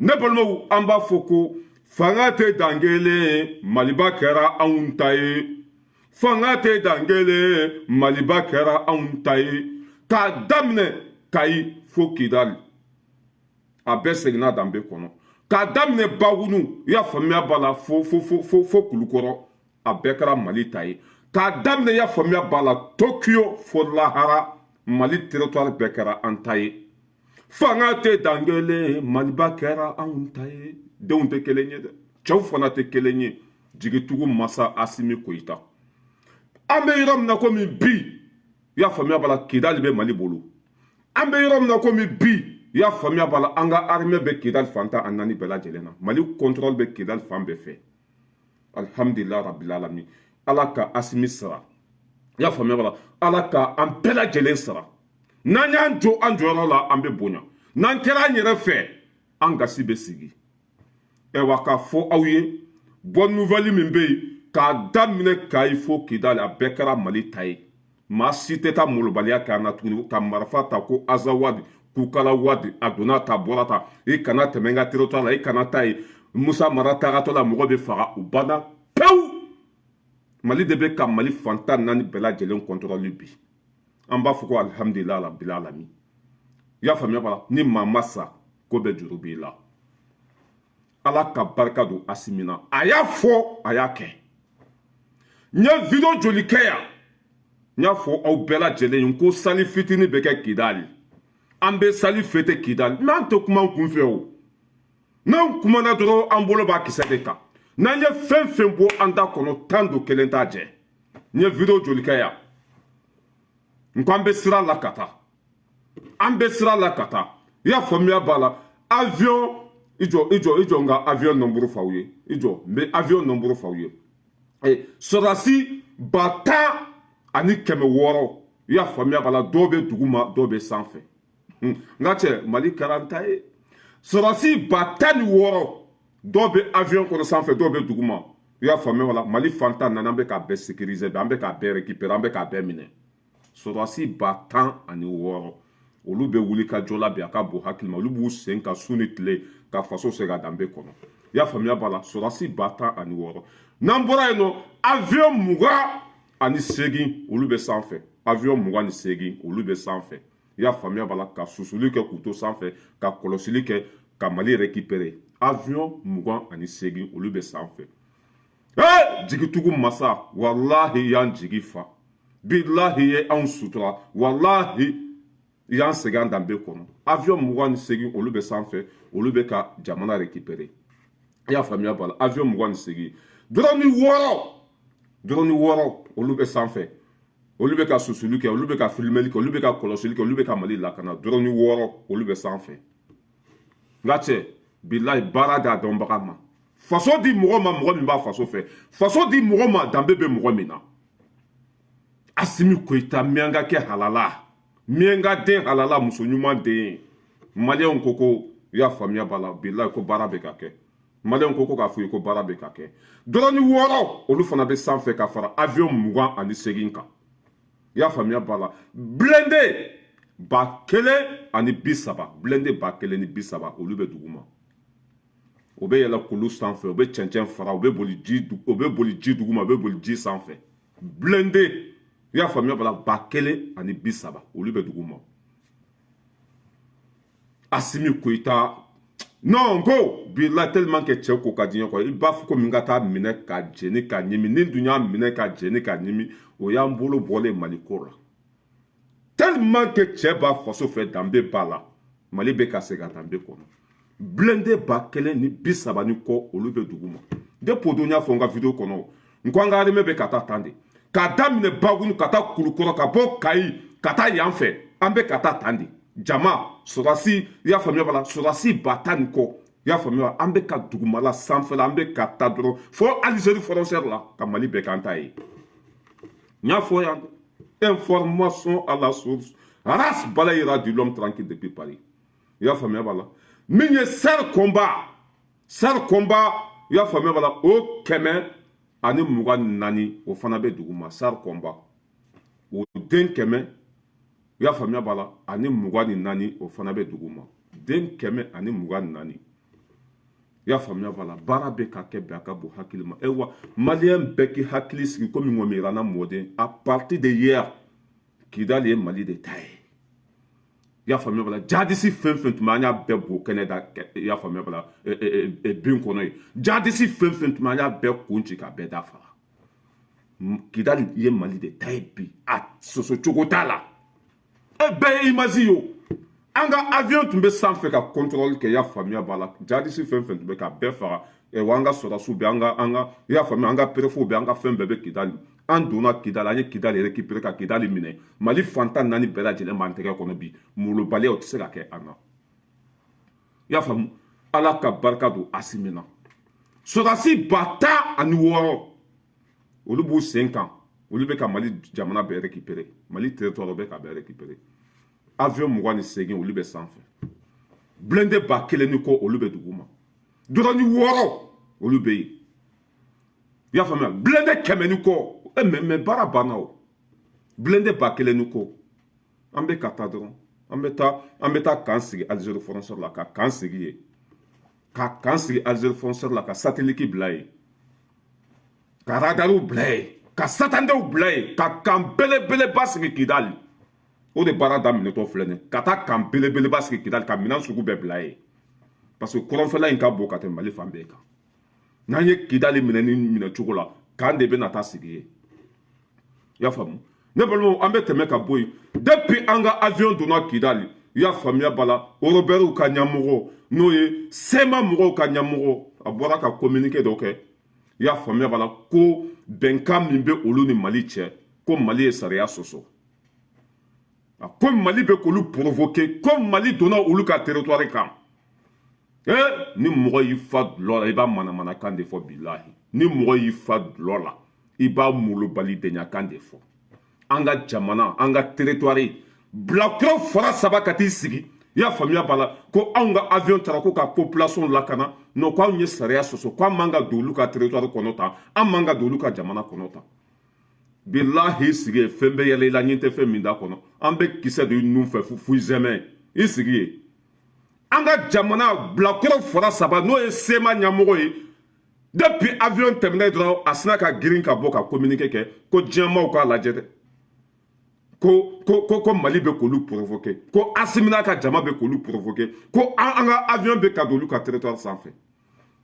Ne balimaw, an b'a fɔ ko fanga tɛ dan kelen, Maliba kɛra anw ta ye. Fanga tɛ dan kelen, Maliba kɛra anw ta ye. K'a daminɛ Kayi fo Kidali, a bɛɛ seginna danbe kɔnɔ. K'a daminɛ Bagunu, i y'a faamuya b'a la, fo fo fo fo fo Kulukɔrɔ, a bɛɛ kɛra Mali ta ye. K'a daminɛ, i y'a faamuya b'a la, Tokiyo fo Lahara, Mali territoire bɛɛ kɛra an ta ye. Fanga tɛ dan kelen, Maliba kɛra anw ta ye. Denw tɛ kelen ye dɛ, cɛw fana tɛ kelen ye. Jigitugu masa Asimi Koyita, an bɛ yɔrɔ min na komi bi, i y'a faamuya b'a la, Kidali bɛ Mali bolo. An bɛ yɔrɔ min na komi bi, i y'a faamuya b'a la, an ka armée bɛ Kidali fan 14 bɛɛ lajɛlen na. Mali contrôle bɛ Kidali fan bɛɛ fɛ. Alhamdulilah rabbil alamin. Ala ka Asimi sara, i y'a faamuya b'a la, Ala ka an bɛɛ lajɛlen sara. N'an y'an jɔ an jɔyɔrɔ la, an bɛ bonya. N'an kɛra an yɛrɛ fɛ, an gasi bɛ sigi. Ayiwa, k'a fɔ aw ye, bonne nouvelle min bɛ yen, k'a daminɛ Kayi fo Kidali, a bɛɛ kɛra Mali ta ye. Maa si tɛ taa molobaliya kɛ an na tuguni ka marifa ta ko Azawadi, Kukala wadi, a donna ta bɔra ta, i kana tɛmɛ n ka territoire la, i kana taa yen. Musa Mara tagatɔ la, mɔgɔ bɛ faga, u banna pewu. Mali de bɛ ka Mali fan 14 bɛɛ lajɛlen contrôle bi. An b'a fɔ ko alhamdulilah rabbil alamin. I y'a faamuya b'a la, ni maa ma sa, ko bɛɛ juru b'i la. Ala ka barika don Asimi na. A y'a fɔ, a y'a kɛ. N ye vidéo joli kɛ yan? N y'a fɔ aw bɛɛ lajɛlen ye ko sali fitinin bɛ kɛ Kidali, an bɛ sali fêter Kidali. Mais an tɛ kuma an kun fɛ o. N'an kumana dɔrɔn, an bolo b'a kisɛ de kan. N'an ye fɛn fɛn bɔ an da kɔnɔ, tan don kelen t'a jɛ. N ye vidéo joli kɛ yan? N ko an bɛ sira la ka taa, an bɛ sira la ka taa. I y'a faamuya b'a la, avion, i jɔ, i jɔ, i jɔ, n ka avion nombre f'aw ye. I jɔ, n bɛ avion nombre f'aw ye. Sɔrɔdasi 10 600, i y'a faamuya b'a la, dɔw bɛ dugu ma, dɔw bɛ sanfɛ. N ka cɛ, Mali kɛra an ta ye. Sɔrɔdasi 16 000, dɔw bɛ avion kɔnɔ sanfɛ, dɔw bɛ dugu ma. I y'a faamuya b'a la, Mali fan 14, an bɛ k'a bɛɛ sécuriser, an bɛ k'a bɛɛ récupérer, an bɛ k'a bɛɛ minɛ. Sɔrɔdasi 16 000, olu bɛ wuli ka jɔ la bi. A ka bon hakili ma, olu b'u sen ka su ni tile ka faso segin a danbe kɔnɔ. I y'a faamuya b'a la, sɔrɔdasi 16 000. N'an bɔra yen nɔ, avion 28, olu bɛ sanfɛ. Avion 28, olu bɛ sanfɛ. I y'a faamuya b'a la, ka susuli kɛ k'u to sanfɛ, ka kɔlɔsili kɛ, ka Mali récupérer. Avion 28, olu bɛ sanfɛ. Ee, jigitugu masa, walahi y'an jigi fa, bilahi ye anw sutura, walahi y'an segin an danbe kɔnɔ. Avion 28, olu bɛ sanfɛ, olu bɛ ka jamana récupérer. I y'a faamuya b'a la, avion 28, drone 6, drone 6, olu bɛ sanfɛ, olu bɛ ka susuli kɛ, olu bɛ ka filimeli kɛ, olu bɛ ka kɔlɔsili kɛ, olu bɛ ka Mali lakana. Drone 6, olu bɛ sanfɛ. N ka cɛ, bilahi, baara d'a dɔnbaga ma. Faso di mɔgɔ ma, mɔgɔ min b'a faso fɛ. Faso di mɔgɔ ma, danbe bɛ mɔgɔ min na. Asimi Koyita, miyanka kɛ halala, miyanka den halala, muso ɲuman den. Maliyɛnw ko i y'a faamuya b'a la, bilahi, ko baara bɛ ka kɛ. Maliyɛnw ko k'a fɔ ye ko baara bɛ ka kɛ. Drone 6, olu fana bɛ sanfɛ ka fara avion 28 kan. I y'a faamuya b'a la, blindé 1030, blindé 1030, olu bɛ dugu ma. O bɛ yɛlɛ kulu sanfɛ, u bɛ cɛncɛn fara, u bɛ boli ji, u bɛ boli ji duguma, u bɛ boli ji sanfɛ. Blindé, i y'a faamuya b'a la, 1030, olu bɛ dugu ma. Asimi Koyita, non, ko bila tellement que cɛ ko ka di n ye quoi. I b'a fɔ ko min ka taa minɛ ka jeni ka ɲimi. Ni dun y'a minɛ ka jeni ka ɲimi, o y'an bolo bɔlen Mali ko la. Tellement que cɛ b'a faso fɛ, danbe b'a la, Mali bɛ ka segin a danbe kɔnɔ. Blindé 1030 ni kɔ, olu bɛ dugu ma. Depuis o don, n y'a fɔ n ka vidéo kɔnɔ, n ko an ka armée bɛ ka taa tan de, k'a daminɛ Bagunu ka taa Kulukɔrɔ, ka bɔ Kayi ka taa yan fɛ, an bɛ ka taa tan de. Jama sɔrɔdasi, i y'a faamuya b'a la, sɔrɔdasi 10 000 ni kɔ, i y'a faamuya, an bɛ ka dugumala sanfɛla, an bɛ ka taa dɔrɔn fo Algérie frontière la, ka Mali bɛɛ k'an ta ye. N y'a fɔ yan, information à la source, Ras Balayira du l'homme tranquille depuis Paris. I y'a faamuya b'a la, min ye char combat, char combat, i y'a faamuya b'a la, o 124, o fana bɛ dugu ma. Char combat, o den 100, i y'a faamuya b'a la, ani 24, o fana bɛ dugu ma. Den 124. I y'a faamuya b'a la, baara bɛ ka kɛ bɛn a ka bon hakili ma. Ayiwa, maliyɛn bɛɛ k'i hakili sigi komi ŋɔmiranna mɔden. À partir de hier, Kidali ye Mali de ta ye. I y'a faamuya b'a la, jadisi fɛn fɛn tun bɛ, an y'a bɛɛ bo kɛnɛ da. I y'a faamuya b'a la, bin kɔnɔ ye jadisi fɛn fɛn tun bɛ, an y'a bɛɛ kun ci k'a bɛɛ da faga. Kidali ye Mali de ta ye bi, a soso cogo t'a la. E bɛɛ ye image ye o. An ka avion tun bɛ sanfɛ ka contrôle kɛ. I y'a faamuya b'a la, jadisi fɛn fɛn tun bɛ k'a bɛɛ faga. Wa an ka sɔrɔdasiw bɛ, an ka, i y'a faamuya, an ka préfetw bɛ, an ka fɛn bɛɛ bɛ Kidali. An donna Kidali, an ye Kidali récupérer ka Kidali minɛ. Mali fantan naani bɛɛ lajɛlen b'an tɛgɛ kɔnɔ bi. Molobaliya, o tɛ se ka kɛ an na. I y'a faamu, Ala ka barika don Asimi na. Sɔrɔdasi 16,000, olu b'u sen kan, olu bɛ ka Mali jamana bɛɛ récupérer, Mali territoire bɛ ka bɛɛ récupérer. Avion 28, olu bɛ sanfɛ. Blindé 1000 ni kɔ, olu bɛ dugu ma. Drone 6, olu bɛ yen. I y'a faamuya, blindé 100 ni kɔ. E mais baara banna o. Blindé 1000 ni kɔ. An bɛ ka taa dɔrɔn, an bɛ taa camp sigi Algérie frontière la, ka camp sigi yen, ka camp sigi Algérie frontière la, ka satellite bila yen, ka radarw bila yen, ka satandew bila yen, ka camp belebeleba sigi Kidali. O de baara daminɛtɔ filɛ nin ye, ka taa camp belebeleba sigi Kidali, ka minɛn sugu bɛɛ bila yen, parce que kɔrɔnfɛla in ka bon ka tɛmɛ Mali fan bɛɛ kan. N'an ye Kidali minɛ ni minɛ cogo la, camp de bɛna taa sigi yen. I y'a faamu, ne balimaw, an bɛ tɛmɛ ka bɔ yen. Depuis an ka avion donna Kidali, i y'a faamuya b'a la, rebelles ka ɲɛmɔgɔ, n'o ye CMA mɔgɔw ka ɲɛmɔgɔ, a bɔra ka communiqué dɔ kɛ. I y'a faamuya b'a la, ko bɛnkan min bɛ olu ni Mali cɛ, ko Mali ye sariya sɔsɔ. A ko Mali bɛ k'olu provoquer, ko Mali donna olu ka territoire kan. Eh, ni mɔgɔ y'i fa dulɔ la, i b'a manamanakan de fɔ. Bilahi, ni mɔgɔ y'i fa dulɔ la, i b'a molobalidenya de fɔ. An ka jamana, an ka territoire, bilakoro fara saba ka t'i sigi. I y'a faamuya b'a la, ko anw ka avion taara ko ka population lakana. Non, ko anw ye sariya sɔsɔ, ko an man ka don olu ka territoire kɔnɔ tan, an man ka don olu ka jamana kɔnɔ tan. Bilahi, sigi yen, fɛn bɛ yɛlɛ i la, ɲɛ tɛ fɛn min da kɔnɔ. An bɛ kisɛ don i nun fɛ fu zɛmɛ. I sigi yen. An ka jamana bilakoro fara saba, n'o ye CMA ɲɛmɔgɔ ye, depuis avion tɛmɛna dɔrɔn, a sina ka girin ka bɔ ka communiqué kɛ ko diɲɛmaw k'a lajɛ dɛ, ko Mali bɛ k'olu provoquer, ko Asimi n'a ka jama bɛ k'olu provoquer, ko an ka avion bɛ ka don olu ka territoire sanfɛ.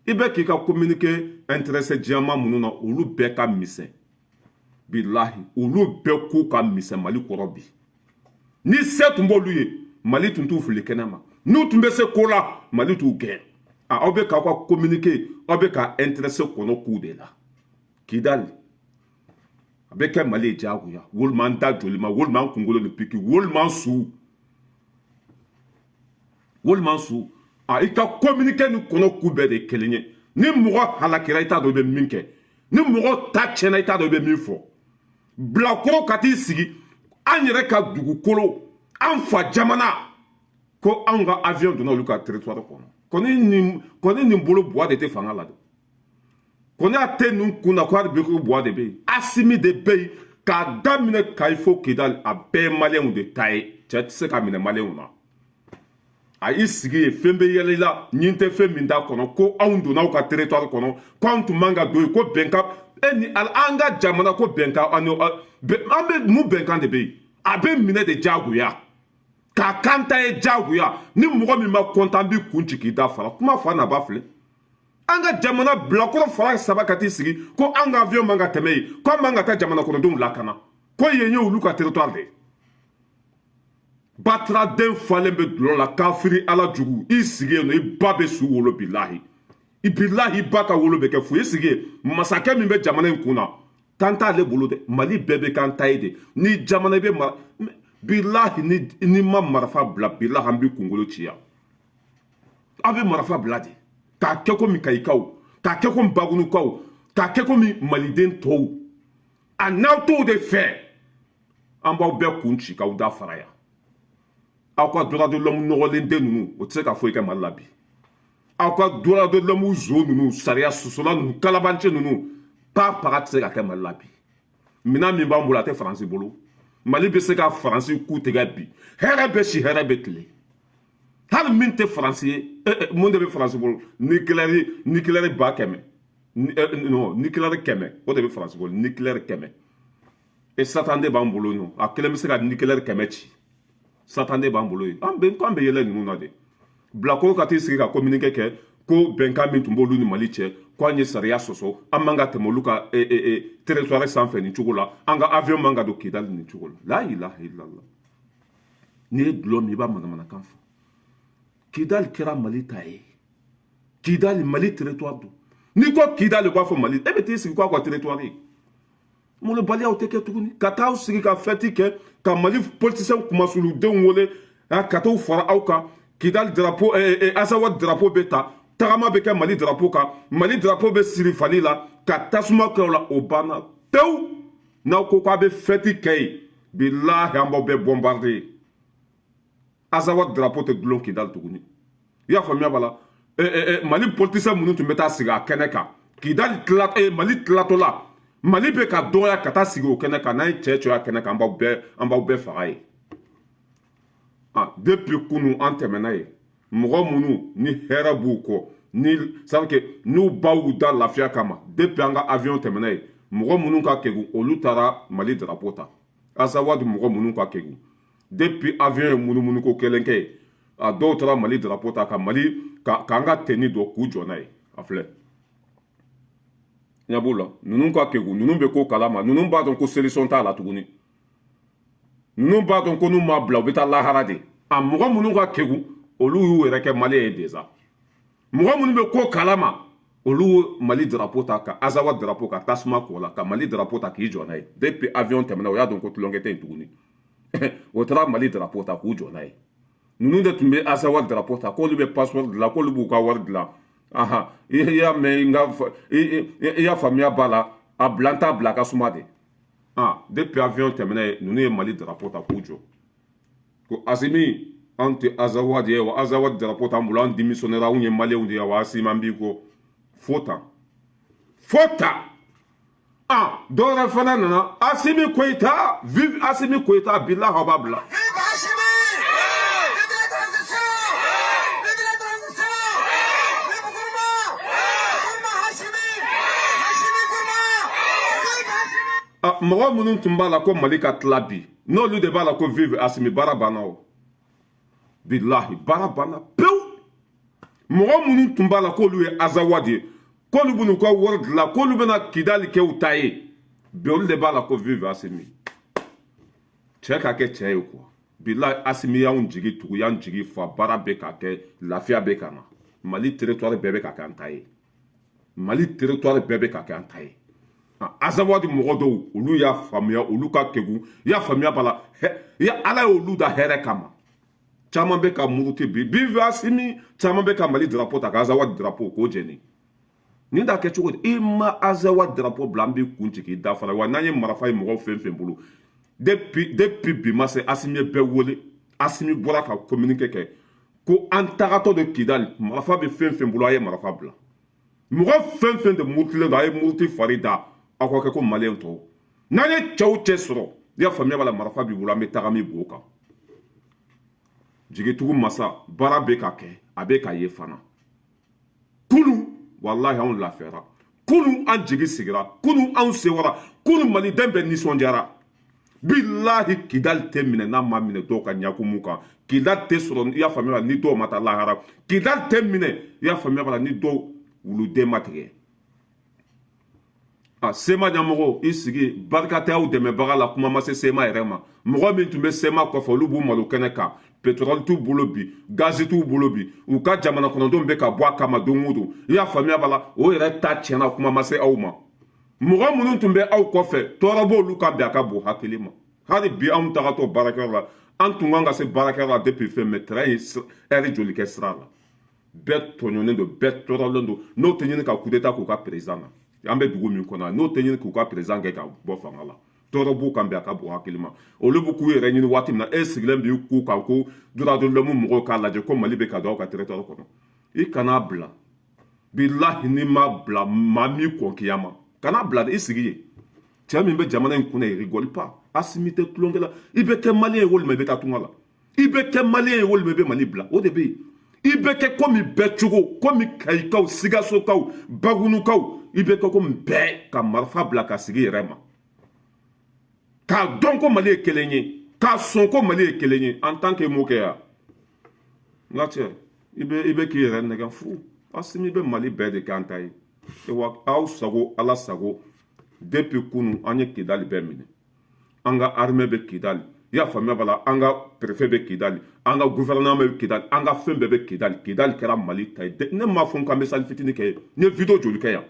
I bɛ k'i ka communiqué intéressé diɲɛma minnu na, olu bɛɛ ka misɛn. Bilahi, olu bɛɛ ko ka misɛn Mali kɔrɔ bi. Ni se tun b'olu ye, Mali tun t'u fili kɛnɛ ma. N'u tun bɛ se ko la, Mali t'u gɛn. A aw bɛ k'aw ka communiqué, aw bɛ ka intéressé kɔnɔ k'u de la. Kidali a bɛ kɛ Mali ye diyagoya, walima an da joli ma, walima an kunkolo ni piki, walima an su, walima an su. A i ka communiqué ni kɔnɔ k'u bɛɛ de ye kelen ye. Ni mɔgɔ halakira, i t'a dɔn i bɛ min kɛ. Ni mɔgɔ ta tiɲɛna, i t'a dɔn i bɛ min fɔ. Bilakoro ka t'i sigi an yɛrɛ ka dugukolo, an fa jamana, ko anw ka avion donna olu ka territoire kɔnɔ. Kɔni nin bolo buwa de tɛ fanga la dɛ. Kɔni a tɛ ninnu kun na ko hali bi ko buwa de bɛ yen. Asimi de bɛ yen k'a daminɛ Kayi fo Kidali, a bɛɛ ye maliyɛnw de ta ye. Cɛ tɛ se ka minɛ maliyɛnw na. A y'i sigi yen, fɛn bɛ yɛlɛ i la, ɲin tɛ fɛn min t'a kɔnɔ, ko anw donna aw ka territoire kɔnɔ, ko anw tun man ka don yen, ko bɛnkan e ni an ka jamana, ko bɛnkan an bɛ mun bɛnkan de bɛ yen? A bɛ minɛ de diyagoya k'a kan ta ye diyagoya. Ni mɔgɔ min ma content, b'i kun ci k'i da fara. Kuma fa na ba filɛ. An ka jamana bilakoro fara saba ka t'i sigi ko an ka avion man ka tɛmɛ yen, ko an man ka taa jamana kɔnɔdenw lakana, ko yen ye olu ka territoire de ye. Bataraden falen bɛ dulɔ la, kafiri ala jugu. I sigi yen nɔ, i ba bɛ su wolo. Bilahi, i bilahi, i ba ka wolo bɛ kɛ fu. I sigi yen. Masakɛ min bɛ jamana in kun na, tan t'ale bolo dɛ. Mali bɛɛ bɛ k'an ta ye de. Ni jamana i bɛ mara, bilahi, ni ma marifa bila, bilahi, an b'i kunkolo ci yan. Aw bɛ marifa bila de k'a kɛ komi Kayikaw, k'a kɛ komi Bagunukaw, k'a kɛ komi maliden tɔw. A n'aw t'o de fɛ, an b'aw bɛɛ kun ci k'aw da fara yan. Aw ka droit de l'homme nɔgɔlen den ninnu, o tɛ se ka foyi kɛ Mali la bi. Aw ka droit de l'homme zo ninnu, sariya sosola ninnu, kalabancɛ ninnu, pa paga tɛ se ka kɛ Mali la bi. Minɛn min b'an bolo, a tɛ Faransi bolo. Mali bɛ se ka Faransi ku tigɛ bi. Hɛrɛ bɛ si, hɛrɛ bɛ tile. Hali min tɛ Faransi ye, mun de bɛ Faransi bolo? Nucléaire 100 000, non, nucléaire 100, o de bɛ Faransi bolo, nucléaire 100. E Satan de b'an bolo nɔ, a kelen bɛ se ka nucléaire 100 ci. Satan de b'an bolo yen. An bɛ an bɛ yɛlɛ ninnu na de. Bilakoro ka t'i sigi ka communiqué kɛ ko bɛnkan min tun b'olu ni Mali cɛ, ko an ye sariya sɔsɔ, an man ka tɛmɛ olu ka territoire sanfɛ nin cogo la, an ka avion man ka don Kidali nin cogo la. La ilaha illallah. N'i ye dulɔ min, i b'a manamanakan fɔ. Kidali kɛra Mali ta ye. Kidali, Mali territoire don. N'i ko Kidali, b'a fɔ Mali. E bɛ t'i sigi k'a ka territoire ye. Malobaliyaw tɛ kɛ tuguni. Ka taa sigi ka fɛti kɛ, ka Mali politicien kumasuludenw wele ka t'u fara aw kan. Kidali drapeau, Azawad drapeau bɛ ta, tagama bɛ kɛ Mali drapeau kan, Mali drapeau bɛ siri fali la, ka tasuma kɛ o la, o banna pewu. N'aw ko k'a bɛ fɛti kɛ yen, bilahi, an b'aw bɛɛ bombarder. Azawad drapeau tɛ dulon Kidali tuguni. I y'a faamuya b'a la? Mali politicien minnu tun bɛ taa sigi a kɛnɛ kan, Kidali tila, Mali tilatɔ la, Mali bɛ ka dɔgɔya ka taa sigi o kɛnɛ kan. N'an ye cɛ cɛ kɛnɛ kan, an b'aw bɛɛ faga yen. Ah, depuis kunu an tɛmɛna yen, mɔgɔ minnu ni hɛrɛ b'u kɔ ni c'est que n'u baw y'u da lafiya kama, depuis an ka avion tɛmɛna yen, mɔgɔ minnu ka kegun, olu taara Mali drapeau ta. Azawad mɔgɔ minnu ka kegun, depuis avion ye munumunuko kelen kɛ yen, a dɔw taara Mali drapeau ta, ka Mali ka k'an ka tenue don k'u jɔ n'a ye. A filɛ, ɲɛ b'u la. Ninnu ka kegun, ninnu bɛ ko kalama, ninnu b'a dɔn ko solution t'a la tuguni. Ninnu b'a dɔn ko n'u m'a bila, u bɛ taa lahara de. A mɔgɔ minnu ka kegun, olu y'u yɛrɛ kɛ Malien ye déjà. Mɔgɔ minnu bɛ ko kalama, olu Mali drapeau ta, ka Azawad drapeau ka tasuma k'o la, ka Mali drapeau ta k'i jɔ n'a ye. Depuis avion tɛmɛna, o y'a dɔn ko tulonkɛ tɛ yen tuguni. O taara Mali drapeau ta k'u jɔ n'a ye. Ninnu de tun bɛ Azawad drapeau ta k'olu bɛ passeport dilan, k'olu b'u ka wari dilan. Ahan, i y'a mɛn, n ka i y'a faamuya b'a la. A bila, n t'a bila, a ka suma de. Ah, depuis avion tɛmɛna yen, ninnu ye Mali drapeau ta k'u jɔ ko Asimi, anw tɛ Azawad ye wa, Azawad drapeau t'an bolo, an démissionnaire, anw ye Malienw de ye wa. Asimi, an b'i kɔ fo tan fo tan. Ah, dɔwɛrɛ fana nana: Asimi Koyita, vive Asimi Koyita. Bilahi, aw b'a bila. Vive Assimi! Vive la transition! Vive la transition! Vive Gourma! Gourma Assimi! Assimi Gourma! Vive Assimi! Ah, mɔgɔ minnu tun b'a la ko Mali ka tila bi, n'olu de b'a la ko vive Asimi, baara banna o. Bilahi, baara banna pewu. Mɔgɔ minnu tun b'a la k'olu ye Azawad ye, k'olu bɛn'u ka wari dilan, k'olu bɛna Kidali kɛ u ta ye bi, olu de b'a la ko vive Asimi. Cɛ ka kɛ cɛ ye quoi. Bilahi, Asimi y'anw jigi tugu, y'an jigi fa. Baara bɛ ka kɛ, lafiya bɛ ka na. Mali territoire bɛɛ bɛ ka kɛ an ta ye. Mali territoire bɛɛ bɛ ka kɛ an ta ye. Azawadi mɔgɔ dɔw, olu y'a faamuya, olu ka kegun. I y'a faamuya b'a la? Ala y'olu da hɛrɛ kama. Caman bɛ ka muruti bi, vive Asimi. Caman bɛ ka Mali drapeau ta ka Azawadi drapeau k'o jɛni. Nin t'a kɛ cogo di? I ma Azawadi drapeau bila, an b'i kun ci k'i da fara wa. N'an ye marifa ye mɔgɔw fɛn fɛn bolo, depuis bi ma se, Asimi ye bɛɛ wele. Asimi bɔra ka communiqué kɛ ko an tagatɔ de Kidali, marifa bɛ fɛn fɛn bolo, a ye marifa bila. Mɔgɔ fɛn fɛn de murutilen don, a ye muruti fari da, aw ka kɛ ko Malien tɔw. N'an ye cɛw cɛ sɔrɔ, i y'a faamuya b'a la, marifa b'i bolo, an bɛ taga min b'o kan. Jigitugu masa, baara bɛ ka kɛ, a bɛ ka ye fana. Kunu, walahi, anw lafiyara kunu, an jigi sigira kunu, anw sewara kunu, maliden bɛɛ nisɔndiyara. Bilahi, Kidali tɛ minɛ n'a ma minɛ dɔw ka ɲakumu kan. Kidali tɛ sɔrɔ, i y'a faamuya, ni dɔw ma taa lahara. Kidali tɛ minɛ, i y'a faamuya b'a la, ni dɔw wuluden ma tigɛ. A CMA ɲɛmɔgɔ, i sigi, barika tɛ aw dɛmɛbaga la. Kuma ma se CMA yɛrɛ ma. Mɔgɔ min tun bɛ CMA kɔfɛ, olu b'u malo kɛnɛ kan. Pétrole t'u bolo bi, gazi t'u bolo bi, u ka jamana kɔnɔdenw bɛ ka bɔ a kama don o don. I y'a faamuya b'a la? O yɛrɛ ta tiɲɛna, kuma ma se aw ma. Mɔgɔ minnu tun bɛ aw kɔfɛ, tɔɔrɔ b'olu kan bi, a ka bon hakili ma. Hali bi, anw tagatɔ baarakɛyɔrɔ la, an tun kan ka se baarakɛyɔrɔ la depuis fɛn mɛ, train ye ɛri joli kɛ sira la. Bɛɛ tɔɲɔnen don, bɛɛ tɔɔrɔlen don. N'o tɛ ɲini ka coup d'état k'u ka président na, an bɛ dugu min kɔnɔ, n'o tɛ ɲini k'u ka président kɛ ka bɔ fanga la, tɔɔrɔ b'u kan bi, a ka bon hakili ma. Olu b'u k'u yɛrɛ ɲini waati min na, e sigilen b'i k'u kan ko droit de l'homme mɔgɔw k'a lajɛ ko Mali bɛ ka don aw ka territoire kɔnɔ. I kana bila. Bilahi, n'i ma bila, maa min kɔn kiyama, kana bila dɛ, i sigi yen. Cɛ min bɛ jamana in kunna, il rigole pas. Asimi tɛ tulonkɛ la. I bɛ kɛ Malien ye walima i bɛ taa tunga la. I bɛ kɛ maliyɛn ye walima i bɛ Mali bila, o de bɛ yen. I bɛ kɛ komi bɛɛ cogo, komi Kayikaw, Sikasokaw, Bagunukaw, i bɛ kɛ komi bɛɛ ka marifa bila ka sigi yɛrɛ ma, k'a dɔn ko Mali ye kelen ye, k'a sɔn ko Mali ye kelen ye. En tant que m'o kɛ yan, n ka cɛ, i bɛ k'i yɛrɛ nɛgɛ fu. Asimi bɛ Mali bɛɛ de kɛ an ta ye. Wa aw sago, Ala sago, depuis kunu an ye Kidali bɛɛ minɛ. An ka armée bɛ Kidali, i y'a faamuya b'a la, an ka préfet bɛ Kidali, an ka gouvernement bɛ Kidali, an ka fɛn bɛɛ bɛ Kidali. Kidali kɛra Mali ta ye. Ne m'a fɔ k'an bɛ sali fitinin kɛ. N ye vidéo joli kɛ yan?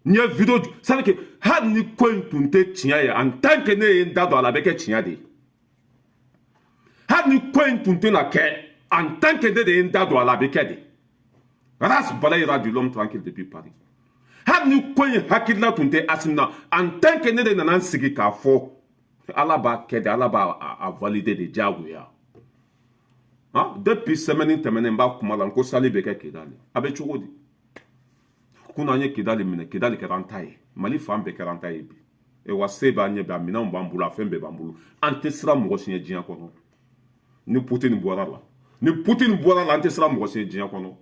N ye vidéo, c'est à dire que hali ni ko in tun tɛ tiɲɛ ye, en tant que ne ye n da don a la, a bɛ kɛ tiɲɛ de ye. Hali ni ko in tun tɛna kɛ, en tant que ne de ye n da don a la, a bɛ kɛ de. Ras Balayira de l'homme tranquille depuis Paris. Hali ni ko in hakilina tun tɛ Asimi na, en tant que ne de nana n sigi k'a fɔ, Ala b'a kɛ de, Ala b'a a valider de, diyagoya. Ah, depuis semaine tɛmɛnen n b'a kuma la, n ko sali bɛ kɛ Kidali. A bɛ cogo di? Kunun an ye Kidali minɛ, Kidali kɛra an ta ye, Mali fan bɛɛ kɛra an ta ye bi. Wa se b'an ɲɛ bi, a minɛnw b'an bolo, a fɛn bɛɛ b'an bolo. An tɛ siran mɔgɔ si ɲɛ diɲɛ kɔnɔ. Ni Poutine bɔra la, ni Poutine bɔra la, an tɛ siran mɔgɔ si ɲɛ diɲɛ kɔnɔ,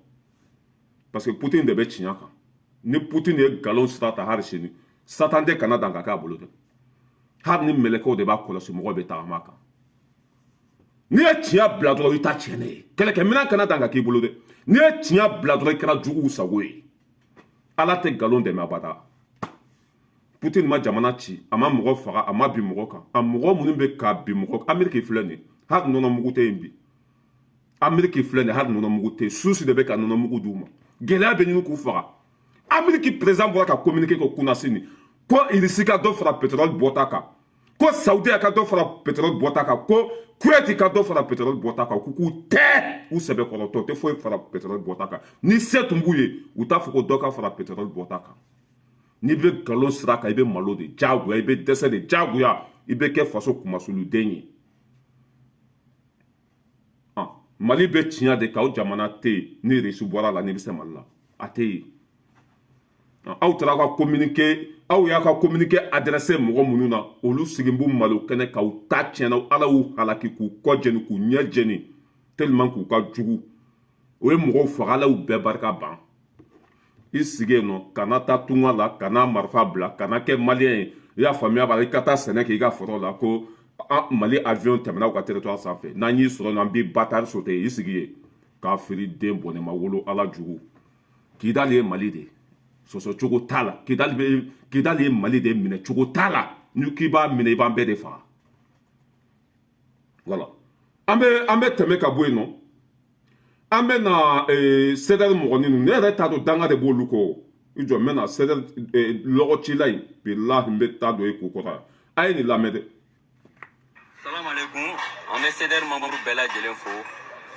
parce que Poutine de bɛ tiɲɛ kan. Ni Poutine ye nkalon sira ta, hali sini Satan tɛ kana dan ka k'a bolo dɛ. Hali ni mɛlɛkɛw de b'a kɔlɔsi, mɔgɔw bɛ tagama kan. N'i ye tiɲɛ bila dɔrɔn, i ta tiɲɛ ye. Kɛlɛkɛminɛn kana dan ka k'i bolo dɛ. N'i ye tiɲɛ bila dɔrɔn, i kɛra juguw sago ye. Ala tɛ nkalon dɛmɛ abada. Putin ma jamana ci, a ma mɔgɔ faga, a ma bin mɔgɔ kan. A mɔgɔ minnu bɛ ka bin mɔgɔ, Ameriki filɛ nin ye, hali nɔnɔ mugu tɛ yen bi. Ameriki filɛ nin ye, hali nɔnɔ mugu tɛ yen. Susi de bɛ ka nɔnɔ mugu d'u ma. Gɛlɛya bɛ ɲini k'u faga. Ameriki président bɔra ka communiqué kɛ kunnasini ko Irisi ka dɔ fara pétrole bɔta kan, ko Saudiya ka dɔ fara pétrole bɔta kan, ko Kuwait ka dɔ fara pétrole bɔta kan. K'u tɛ u sɛbɛkɔrɔtɔ, u tɛ foyi fara pétrole bɔta kan. Ni se tun b'u ye, u t'a fɔ ko dɔ ka fara pétrole bɔta kan. N'i bɛ nkalon sira kan, i bɛ malo de diyagoya, i bɛ dɛsɛ de diyagoya, i bɛ kɛ faso kumasoliden ye. Mali bɛ tiɲɛ de kan. O jamana tɛ yen ni Irisi bɔra la, n'i bɛ se Mali la, a tɛ yen. Aw taara ka communiqué, aw y'a ka communiqué adressé mɔgɔ minnu na, olu sigi b'u malo kɛnɛ k'aw ta tiɲɛna. Ala y'u halaki k'u kɔ jeni, k'u ɲɛ jeni, tellement k'u ka jugu. O ye mɔgɔw faga, Ala y'u bɛɛ barika ban. I sigi yen nɔ, kana taa tunga la, kana marifa bila, kana kɛ maliyɛn ye, i y'a faamuya b'a la. I ka taa sɛnɛ kɛ i ka foro la, ko Mali avion tɛmɛna aw ka territoire sanfɛ, n'an y'i sɔrɔ, n'an b'i batari sauter. I sigi yen k'a feere den bɔnɛ ma wolo. Ala jugu. Kidali ye Mali de ye, sɔsɔ cogo t'a la. Kidali bɛ, Kidali ye Mali de, minɛ cogo t'a la. Ni k'i b'a minɛ, i b'an bɛɛ de faga. Voilà, an bɛ tɛmɛ ka bɔ yen nɔ. An bɛ na CDR mɔgɔ ninnu, ne yɛrɛ t'a dɔn, danga de b'olu kɔ. I jɔ, n bɛ na CDR lɔgɔcila in, bilahi, n bɛ taa don e ko kɔrɔ. A ye nin lamɛn dɛ. Salam alaikum. An bɛ CDR membre bɛɛ lajɛlen fo.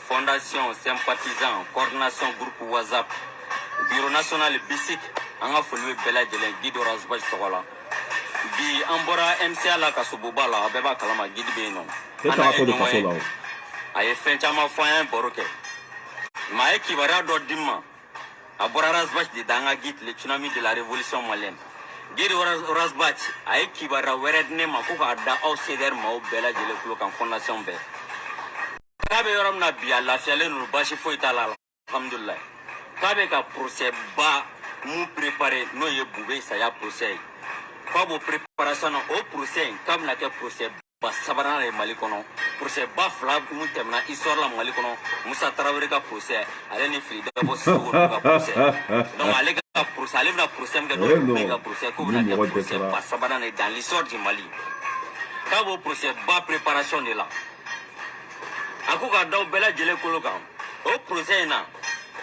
Fondation, sympathisant, coordination, groupe WhatsApp, bureau national BISIC, an ka foli bɛ bɛɛ lajɛlen guide Ras Bath tɔgɔ la. Bi an bɔra MCA la Kasoboba la, a bɛɛ b'a kalama, guide bɛ yen nɔ. E tagatɔ don kaso la o. A ye fɛn caman fɔ an ye, baro kɛ. Mais a ye kibaruya dɔ di n ma. A bɔra Ras Bath de da, an ka guide, le tsunami de la révolution malienne. Guide Ras Bath a ye kibaruya wɛrɛ di ne ma ko k'a da aw CDR maaw bɛɛ lajɛlen tulo kan, fondation bɛɛ. K'a bɛ yɔrɔ min na bi, a lafiyalen don, baasi foyi t'a la, alhamdulilayi. K'a bɛ ka procès ba mun préparé, n'o ye Bube saya procès ye, k'a b'o préparation na. O procès in, k'a bɛna kɛ procès ba sabanan ye Mali kɔnɔ. Procès ba fila mun tɛmɛna histoire la Mali kɔnɔ, Musa Tarawele ka procès, ale ni Fili Dabo Sissoko ka procès. Donc ale ka procès, ale bɛna procès min kɛ, n'o ye Bube ka procès, k'o bɛna kɛ procès ba sabanan ye dans l'histoire du Mali. K'a b'o procès ba préparation de la. A ko k'a da bɛɛ lajɛlen kolo kan o procès in na,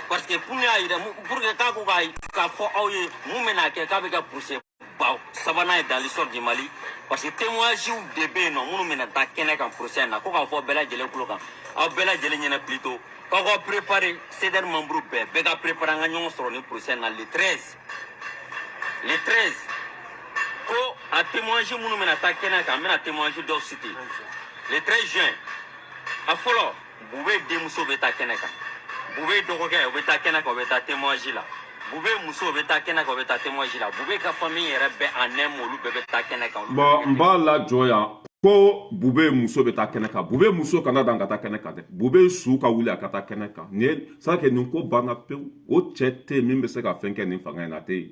parce que pour y'a yira, pour que k'a ko k'a fɔ aw ye mun bɛna kɛ, k'a bɛ kɛ procès ba sabanan ye dans l'histoire du Mali, parce que témoignage de bɛ yen nɔ minnu bɛna taa kɛnɛ kan procès in na. Ko k'a fɔ bɛɛ lajɛlen kulo kan, aw bɛɛ lajɛlen ɲɛna plutôt, k'aw ka préparer, CDR membre bɛɛ, bɛɛ ka préparer, an ka ɲɔgɔn sɔrɔ ni procès in na le 13, le 13. Ko a témoignage minnu bɛna taa kɛnɛ kan, an bɛna témoignage dɔw citer le 13 juin. A fɔlɔ, Bube denmuso bɛ taa kɛnɛ kan, Bube dɔgɔkɛ o bɛ taa kɛnɛ kan, o bɛ taa témoignage la, Bube muso bɛ taa kɛnɛ kan, o bɛ taa témoignage la, Bube ka famille yɛrɛ bɛɛ en un mot, olu bɛɛ bɛ taa kɛnɛ kan. Bon, n b'a lajɔ yan. Ko Bube muso bɛ taa kɛnɛ kan. Bube muso kana dan ka taa kɛnɛ kan dɛ. Bube su ka wuli, a ka taa kɛnɛ kan. Nin ye c'est nin ko banna pewu. O cɛ tɛ yen min bɛ se ka fɛn kɛ nin fanga in na, a tɛ yen.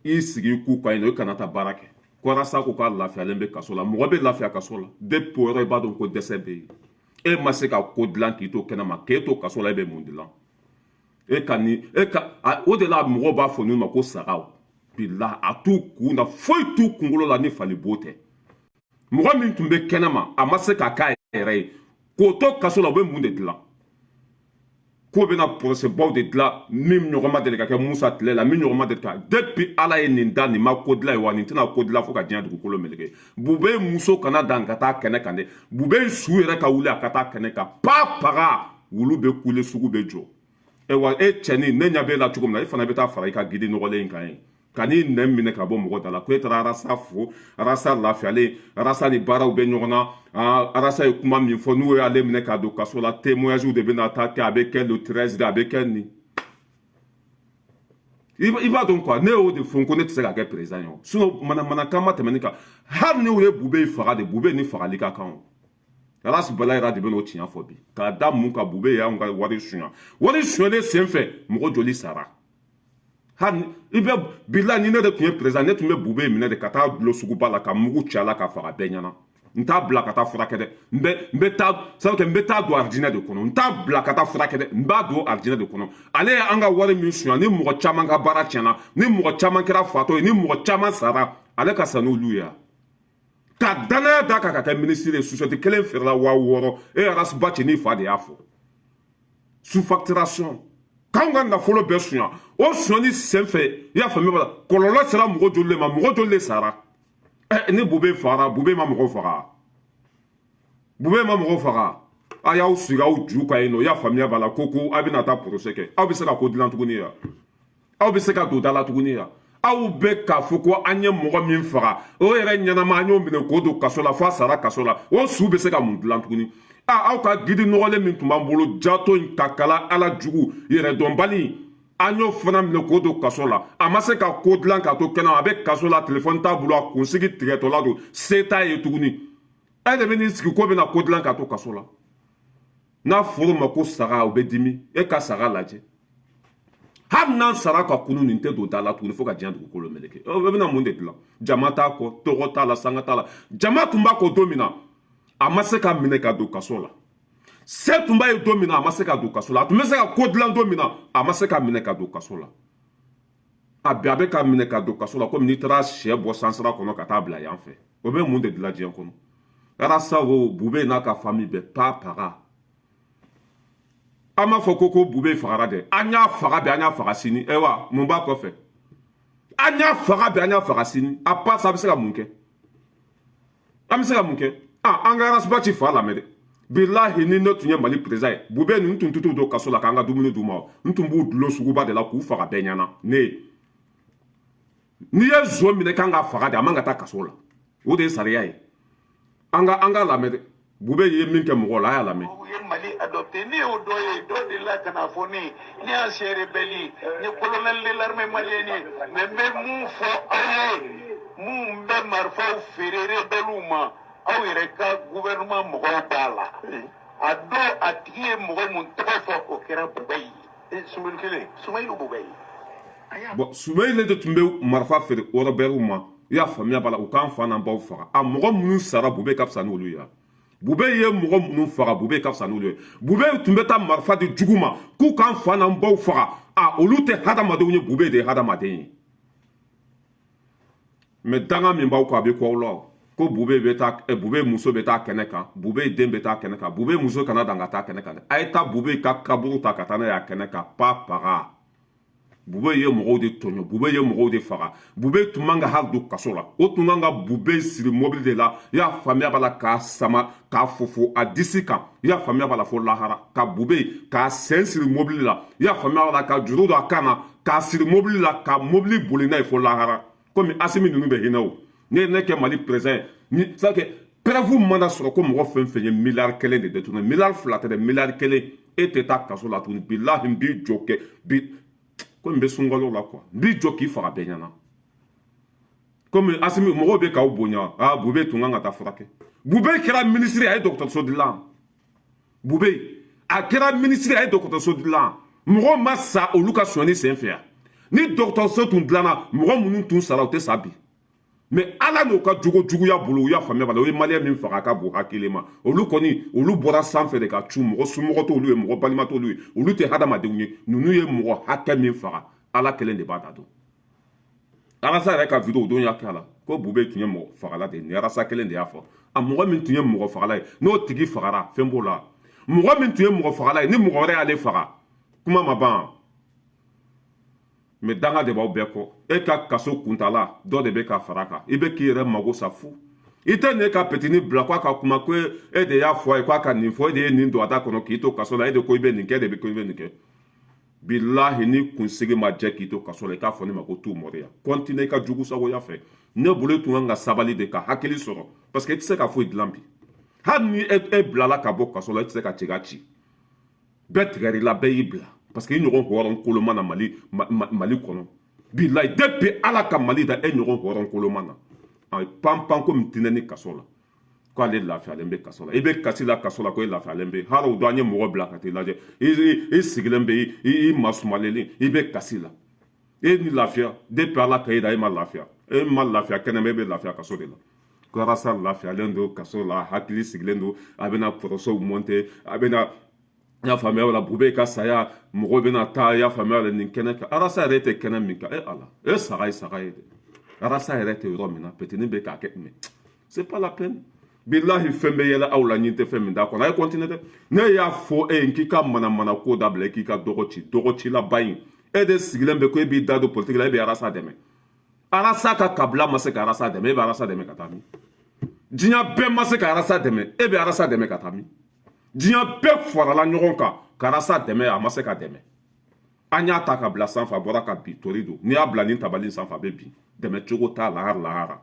I sigi k'u kan yen nɔ, i kana taa baara kɛ. Ko Arasa ko k'a lafiyalen bɛ kaso la. Mɔgɔ bɛ lafiya kaso la? Depuis o yɔrɔ, i b'a dɔn ko dɛsɛ bɛ yen. E ma se ka ko dilan k'i to kɛnɛma, k'e to kaso la, e bɛ mun dilan? E ka nin e ka o de la mɔgɔw b'a fɔ ninnu ma ko sagaw. Bila a t'u kun na, foyi t'u kunkolo la ni fali bo tɛ. Mɔgɔ min tun bɛ kɛnɛma, a ma se ka k'a yɛrɛ ye, k'o to kaso la, u bɛ mun de dilan? K'o bɛna procès baw de dilan min ɲɔgɔn ma deli ka kɛ Musa tile la, min ɲɔgɔn ma deli ka. Depuis Ala ye nin da, nin ma ko dilan ye wa, nin tɛna ko dilan fo ka diɲɛ dugukolo meleke. Bube muso kana dan ka taa kɛnɛ kan dɛ. Bube su yɛrɛ ka wuli, a ka taa kɛnɛ kan. Pa paga, wulu bɛ kule, sugu bɛ jɔ. Wa e cɛnin, ne ɲɛ b'e la cogo min na, e fana bɛ taa fara i ka gidi nɔgɔlen in kan yen, ka n'i nɛn minɛ ka bɔ mɔgɔ da la ko e taara Arasa fo. Arasa lafiyalen, Arasa ni baaraw bɛ ɲɔgɔn na. Arasa ye kuma min fɔ, n'o y'ale minɛ k'a don kaso la, témoignage de bɛna taa kɛ. A bɛ kɛ le 13 de, a bɛ kɛ nin. I b'a dɔn quoi, ne y'o de fɔ ko ne tɛ se ka kɛ président ye o. Sinon manamanakan ma tɛmɛ nin kan. Hali ni ye Bube faga de, Bube ni fagali ka kan o. Ras Balayira de bɛ n'o tiɲɛ fɔ bi. K'a da mun kan? Bube y'anw ka wari suɲa. Wari suɲɛlen senfɛ, mɔgɔ joli sara? Hali i bɛ bila ni ne de tun ye président, ne tun bɛ Bube minɛ de ka taa dulon suguba la, ka mugu ci a la ka faga bɛɛ ɲɛna. N t'a bila ka taa furakɛ dɛ. N bɛ taa sabu n bɛ taa don arijinɛ de kɔnɔ. N t'a bila ka taa furakɛ dɛ, n b'a don arijinɛ de kɔnɔ. Ale ye an ka wari min suɲa, ni mɔgɔ caman ka baara tiɲɛna, ni mɔgɔ caman kɛra fatɔ ye, ni mɔgɔ caman sara, ale ka sa n'olu ye. Ka danaya da kan ka kɛ minisiri ye, société kelen feerela 6000. E Ras Bath n'i fa de y'a fɔ sous-facturation, k'anw ka nafolo bɛɛ suɲa. O suɲɛni senfɛ, i y'a faamuya, la kɔlɔlɔ sera mɔgɔ joli de ma? Mɔgɔ joli de sara? Ɛ, ni Bube fagara, Bube ma mɔgɔ faga, Bube ma mɔgɔ faga. A y'aw sigi aw ju kan yen nɔ, i y'a faamuya b'a la ko a bɛna taa procès kɛ. Aw bɛ se ka ko dilan tuguni ya? Aw bɛ se ka don da la tuguni ya? Aw bɛ k'a fɔ ko an ye mɔgɔ min faga, o yɛrɛ ɲɛnama, an y'o minɛ k'o don kaso la fo a sara kaso la. O su bɛ se ka mun dilan tuguni? A aw ka gidi nɔgɔlen min tun b'an bolo, jato in ka kala ala jugu yɛrɛdɔnbali, an y'o fana minɛ k'o don kaso la. A ma se ka ko dilan k'a to kɛnɛ, a bɛ kaso la, telefɔni t'a bolo, a kunsigi tigɛtɔla don, se t'a ye tuguni. E de bɛ n'i sigi ko bɛna ko dilan k'a to kaso la. N'a fɔr'o ma ko saga, o bɛ dimi. E ka saga lajɛ, hali n'an sara ka kunu, nin tɛ don da la tuguni fo ka diɲɛ dugukolo meleke. O bɛna mun de dilan? Jama t'a kɔ, tɔgɔ t'a la, sanga t'a la. Jama tun b'a kɔ don min na, a ma se ka minɛ ka don kaso la. Se tun b'a ye don min na, a ma se ka don kaso la. A tun bɛ se ka ko dilan don min na, a ma se ka minɛ ka don kaso la. A bi a bɛ ka minɛ ka don kaso la komi n'i taara sɛ bɔ sansara kɔnɔ ka taa bila yan fɛ. O bɛ mun de dilan diɲɛ kɔnɔ? Arasa o, Bube n'a ka famille bɛɛ pa paga. An b'a fɔ ko Bube fagara dɛ. An y'a faga bi, an y'a faga sini. Ayiwa, mun b'a kɔfɛ? An y'a faga bi, an y'a faga sini. A part ça, a bɛ se ka mun kɛ? An bɛ se ka mun kɛ? Ah, an ka Ras Bath fa lamɛn dɛ. Bilahi, ni ne tun ye Mali président ye, Bube ninnu tun tɛ don kaso la k'an ka dumuni d'u ma. N tun b'u dulon suguba de la k'u faga bɛɛ ɲɛna. Ne ye, n'i ye zon minɛ kan ka faga de, a man ka taa kaso la. O de ye sariya ye. An ka lamɛn dɛ. Bube ye min kɛ mɔgɔw la, a y'a lamɛn. U ye Mali adopté, ne y'o dɔ ye. Dɔ de la ka na fɔ ne ye, ne ye ancien rebelle ye, n ye colonel de l'armée malienne ye. Mais n bɛ mun fɔ aw ye, mun bɛ marifaw feere rebelle ma, aw yɛrɛ ka gouvernement mɔgɔw b'a la. A dɔw a tigi ye mɔgɔ mun tɔgɔ fɔ, o kɛra Bubɛyi ye. Sumayili kelen, Sumayilu Bubɛyi. Bon, Sumayili de tun bɛ marifa feere rebelle ma. I y'a faamuya b'a la, u k'an fa n'an baw faga. A mɔgɔ minnu sara, Bube ka fisa n'olu ye. Bube ye mɔgɔ minnu faga, Bube ka fisa n'olu ye. Bube tun bɛ taa marifa di jugu ma k'u k'an fa n'an baw faga. A olu tɛ hadamadenw ye, Bube de ye hadamaden ye. Mais danga min b'aw kɔ, a bɛ kɔ aw la ko Bube bɛ taa, Bube muso bɛ taa kɛnɛ kan, Bube den bɛ taa kɛnɛ kan. Bube muso kana dan ka taa kɛnɛ kan dɛ. A ye taa Bube ka kaburu ta ka taa n'a ye a kɛnɛ kan. Pa paga, Bube ye mɔgɔw de tɔɲɔ, Bube ye mɔgɔw de faga. Bube tun man ka hali don kaso la. O tun kan ka Bube siri mobili de la, i y'a faamuya b'a la, k'a sama k'a fofo a disi kan, i y'a faamuya b'a la, fo lahara. Ka Bube k'a sen siri mobili la, i y'a faamuya b'a la, ka juru don a kan na, k'a siri mobili la, ka mobili boli n'a ye fo lahara. Komi Asimi ninnu bɛ hinɛ o. Ne ye ne kɛ Mali président ye ni c'est que preuve mana sɔrɔ ko mɔgɔ fɛn fɛn ye miliyari 1 de détourné, miliyari 2 tɛ dɛ, miliyari 1, e tɛ taa kaso la tuguni. Bilahi, n b'i jɔ kɛ bi komi n bɛ sunkalo la quoi, n b'i jɔ k'i faga bɛɛ ɲɛna. Komi Asimi, mɔgɔw bɛ k'aw bonya. Aa, Bube tun kan ka taa furakɛ. Bube kɛra minisiri, a ye dɔgɔtɔrɔso dilan. Bube a kɛra minisiri, a ye dɔgɔtɔrɔso dilan. Mɔgɔw ma sa olu ka sonyani sen fɛ yan. Ni dɔgɔtɔrɔso tun dilanna, mɔgɔ minnu tun sara, u tɛ sa bi. Mais Ala n'u ka jogo juguya bolo, u y'a faamuya b'a la, o ye Malien min faga, a ka bon hakili ma. Olu kɔni, olu bɔra sanfɛ de ka cu. Mɔgɔ somɔgɔ t'olu ye, mɔgɔ balima t'olu ye, olu tɛ hadamadenw ye. Ninnu ye mɔgɔ hakɛ min faga, Ala kelen de b'a da dɔn. Arasa yɛrɛ ka vidéo don y'a kɛ a la ko Bube tun ye mɔgɔ fagala de ye. Nin Arasa kelen de y'a fɔ. A mɔgɔ min tun ye mɔgɔ fagala ye, n'o tigi fagara, fɛn b'o la. Mɔgɔ min tun ye mɔgɔ fagala ye, ni mɔgɔ wɛrɛ y'ale faga, kuma ma ban. Mais danga de b'aw bɛɛ kɔ. E ka kaso kuntala dɔ de bɛ ka fara kan. I bɛ k'i yɛrɛ mago sa fu. I tɛ nin ka petini bila k'a ka kuma ko e de y'a fɔ a ye k'a ka nin fɔ. E de ye nin don a da kɔnɔ k'i to kaso la. E de ko i bɛ nin kɛ, e de bɛ ko i bɛ nin kɛ. Bilahi, ni kunsigi ma jɛ k'i to kaso la, i k'a fɔ ne ma ko tu mɔriya. Continue i ka jugu sagoya fɛ. Ne bolo, e tun kan ka sabali de ka hakili sɔrɔ, parce que e tɛ se ka foyi dilan bi. Hali ni e bilala ka bɔ kaso la, e tɛ se ka ci ka ci. Bɛɛ tigɛr'i la, bɛɛ y'i bila, parce que i ɲɔgɔn hɔrɔn koloma na Mali, Mali kɔnɔ. Bilahi, depuis Ala ka Mali da, e ɲɔgɔn hɔrɔn koloma na. A pan pan komi tinɛni kaso la k'ale lafiyalen bɛ kaso la. I bɛ kasi la kaso la ko e lafiyalen bɛ. Hali o don, an ye mɔgɔ bila ka t'i lajɛ, i sigilen bɛ, i masumalen, i bɛ kasi la. E ni lafiya, depuis Ala ka e da, e ma lafiya. E ma lafiya kɛnɛma, e bɛ lafiya kaso de la. Ko Arasa lafiyalen don kaso la, hakili sigilen don, a bɛna procès monter, a bɛna, i y'a faamuya la, Bube ka saya, mɔgɔw bɛna taa, i y'a faamuya la, nin kɛnɛ kan. Arasa yɛrɛ tɛ kɛnɛ min kan, e Ala, e saga ye saga ye dɛ. Arasa yɛrɛ tɛ yɔrɔ min na, petini bɛ k'a kɛ, mais c'est pas la peine. Bilahi, fɛn bɛ yɛlɛ aw la, ɲin tɛ fɛn min d'a kɔnɔ. A ye continuer dɛ. Ne y'a fɔ e ye k'i ka manamana ko dabila, k'i ka dɔgɔ ci, dɔgɔ cilaba in. E de sigilen bɛ ko e b'i da don politique la, e bɛ Arasa dɛmɛ. Arasa ka kabila ma se ka Arasa dɛmɛ, e bɛ Arasa dɛmɛ ka taa min? Diɲɛ bɛɛ ma se ka Arasa dɛmɛ, e bɛ Arasa dɛmɛ ka taa min? Diɲɛ bɛɛ farala ɲɔgɔn kan ka Arasa dɛmɛ, a ma se ka dɛmɛ. An y'a ta ka bila sanfɛ, a bɔra ka bin. Tori don, n'i y'a bila nin tabali sanfɛ, a bɛ bin. Dɛmɛ cogo t'a la lahara.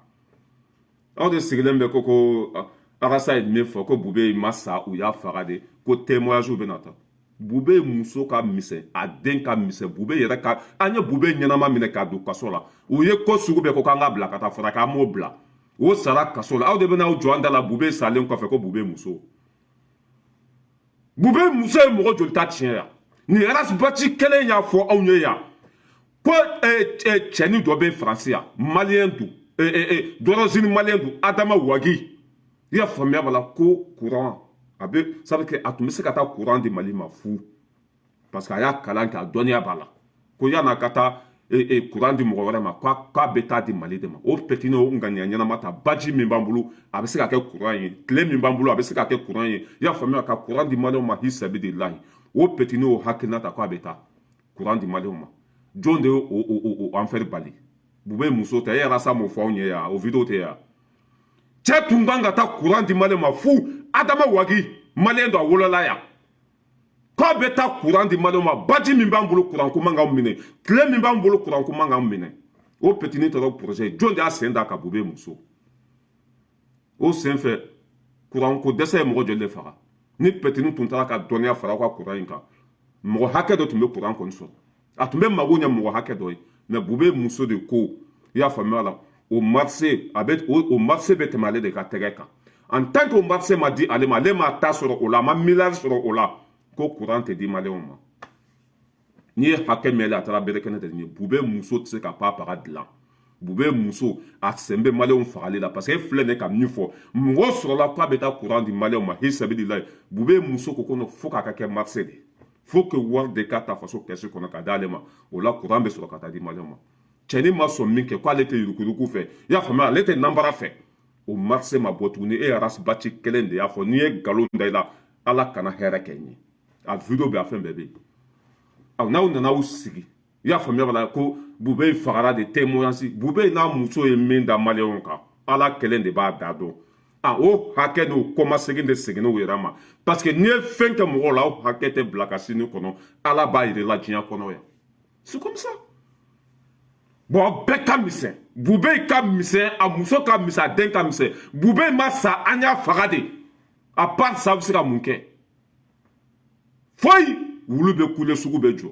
Aw de sigilen bɛ ko Arasa ye min fɔ ko Bube ma sa, u y'a faga de, ko témoignage bɛna ta. Bube muso ka misɛn, a den ka misɛn, Bube yɛrɛ ka. An ye Bube ɲɛnama minɛ k'a don kaso la. U ye ko sugu bɛɛ ko k'an ka bila ka taa furakɛ, an m'o bila, o sara kaso la. Aw de bɛna aw jɔ an da la Bube salen kɔfɛ ko Bube muso, Bube muso ye mɔgɔ joli ta tiɲɛ yan? Nin Ras Bath kelen y'a fɔ anw ye yan ko cɛnin dɔ bɛ Faransi yan, Malien don, d'origine malien don, Adama Wagi, i y'a faamuya b'a la, ko courant a bɛ, ça veut dire a tun bɛ se ka taa courant di Mali ma fu, parce que a y'a kalan kɛ, a dɔnniya b'a la, ko yan'a ka taa courant di mɔgɔ wɛrɛ ma, k'a bɛ taa di Mali de ma. O petini, o ŋaniya ɲɛnama ta. Baji min b'an bolo, a bɛ se ka kɛ courant ye. Tile min b'an bolo, a bɛ se ka kɛ courant ye, i y'a faamuya, ka courant di Maliyɛnw ma hisabililahi. O petini, o hakilina ta k'a bɛ taa courant di Maliyɛnw ma. Jɔn de ye o affaire bali? Bube muso tɛ e yɛrɛ sa m'o fɔ anw ye yan, o vidéo tɛ yan. Cɛ tun kan ka taa courant di Maliyɛn ma fu. Adama Wagi, Malien don, a wolola yan, k'a bɛ taa courant di Maliyɛnw ma. Baji min b'an bolo, courant ko man k'anw minɛ. Tile min b'an bolo, courant ko man k'anw minɛ. O petini taara o projet, jɔn de y'a sen da ka Bube muso? O sen fɛ, courant ko dɛsɛ ye mɔgɔ joli de faga? Ni petini tun taara ka dɔnniya fara aw ka courant in kan, mɔgɔ hakɛ dɔ tun bɛ courant kɔni sɔrɔ, a tun bɛ mago ɲɛ mɔgɔ hakɛ dɔ ye. Mais Bube muso de ko, i y'a faamuya la, o marché, a bɛ o marché bɛ tɛmɛ ale de ka tɛgɛ kan. En tant que o marché ma di ale ma, ale ma ta sɔrɔ o la, a ma miliyari sɔrɔ o la, ko courant tɛ di Maliyɛnw ma. N'i ye hakɛ mɛn, a taara bere kɛnɛ tɛ nin ye. Bube muso tɛ se ka pa paga dilan. Bube muso, a sen bɛ Maliyɛnw fagali la, parce que e filɛ nin ye ka min fɔ, mɔgɔ sɔrɔla k'a bɛ taa courant di Maliyɛnw ma hisabililayi. Bube muso ko ko fo k'a ka kɛ marché de, faut que wari de ka ta faso kɛsi kɔnɔ ka d'ale ma, o la courant bɛ sɔrɔ ka taa di Maliyɛnw ma. Cɛnin ma sɔn min kɛ, k'ale tɛ yuruguyurugu fɛ, i y'a faamuya, ale tɛ nanbara fɛ. O marché ma bɔ tuguni. E Ras Bath kelen de y'a fɔ. N'i ye nkalon da i la, Ala kana hɛrɛ kɛ n ye. A vidéo bɛ, a fɛn bɛɛ bɛ yen. Aw n'aw nana aw sigi, i y'a faamuya b'a la, ko Bube fagara de, témoignage. Bube n'a muso ye min da Maliyɛnw kan, Ala kelen de b'a da dɔn. A o hakɛ n'o kɔmasegin de seginna u yɛrɛ ma, parce que n'i ye fɛn kɛ mɔgɔw la, o hakɛ tɛ bila ka sini kɔnɔ. Ala b'a yir'i la diɲɛ kɔnɔ yan, c'est comme ça. Bon, bɛɛ ka misɛn, Bube ka misɛn, a muso ka misɛn, a den ka misɛn. Bube ma sa, an y'a faga de. À part ça, a bɛ se ka mun kɛ? Foyi. Wulu bɛ kule, sugu bɛ jɔ.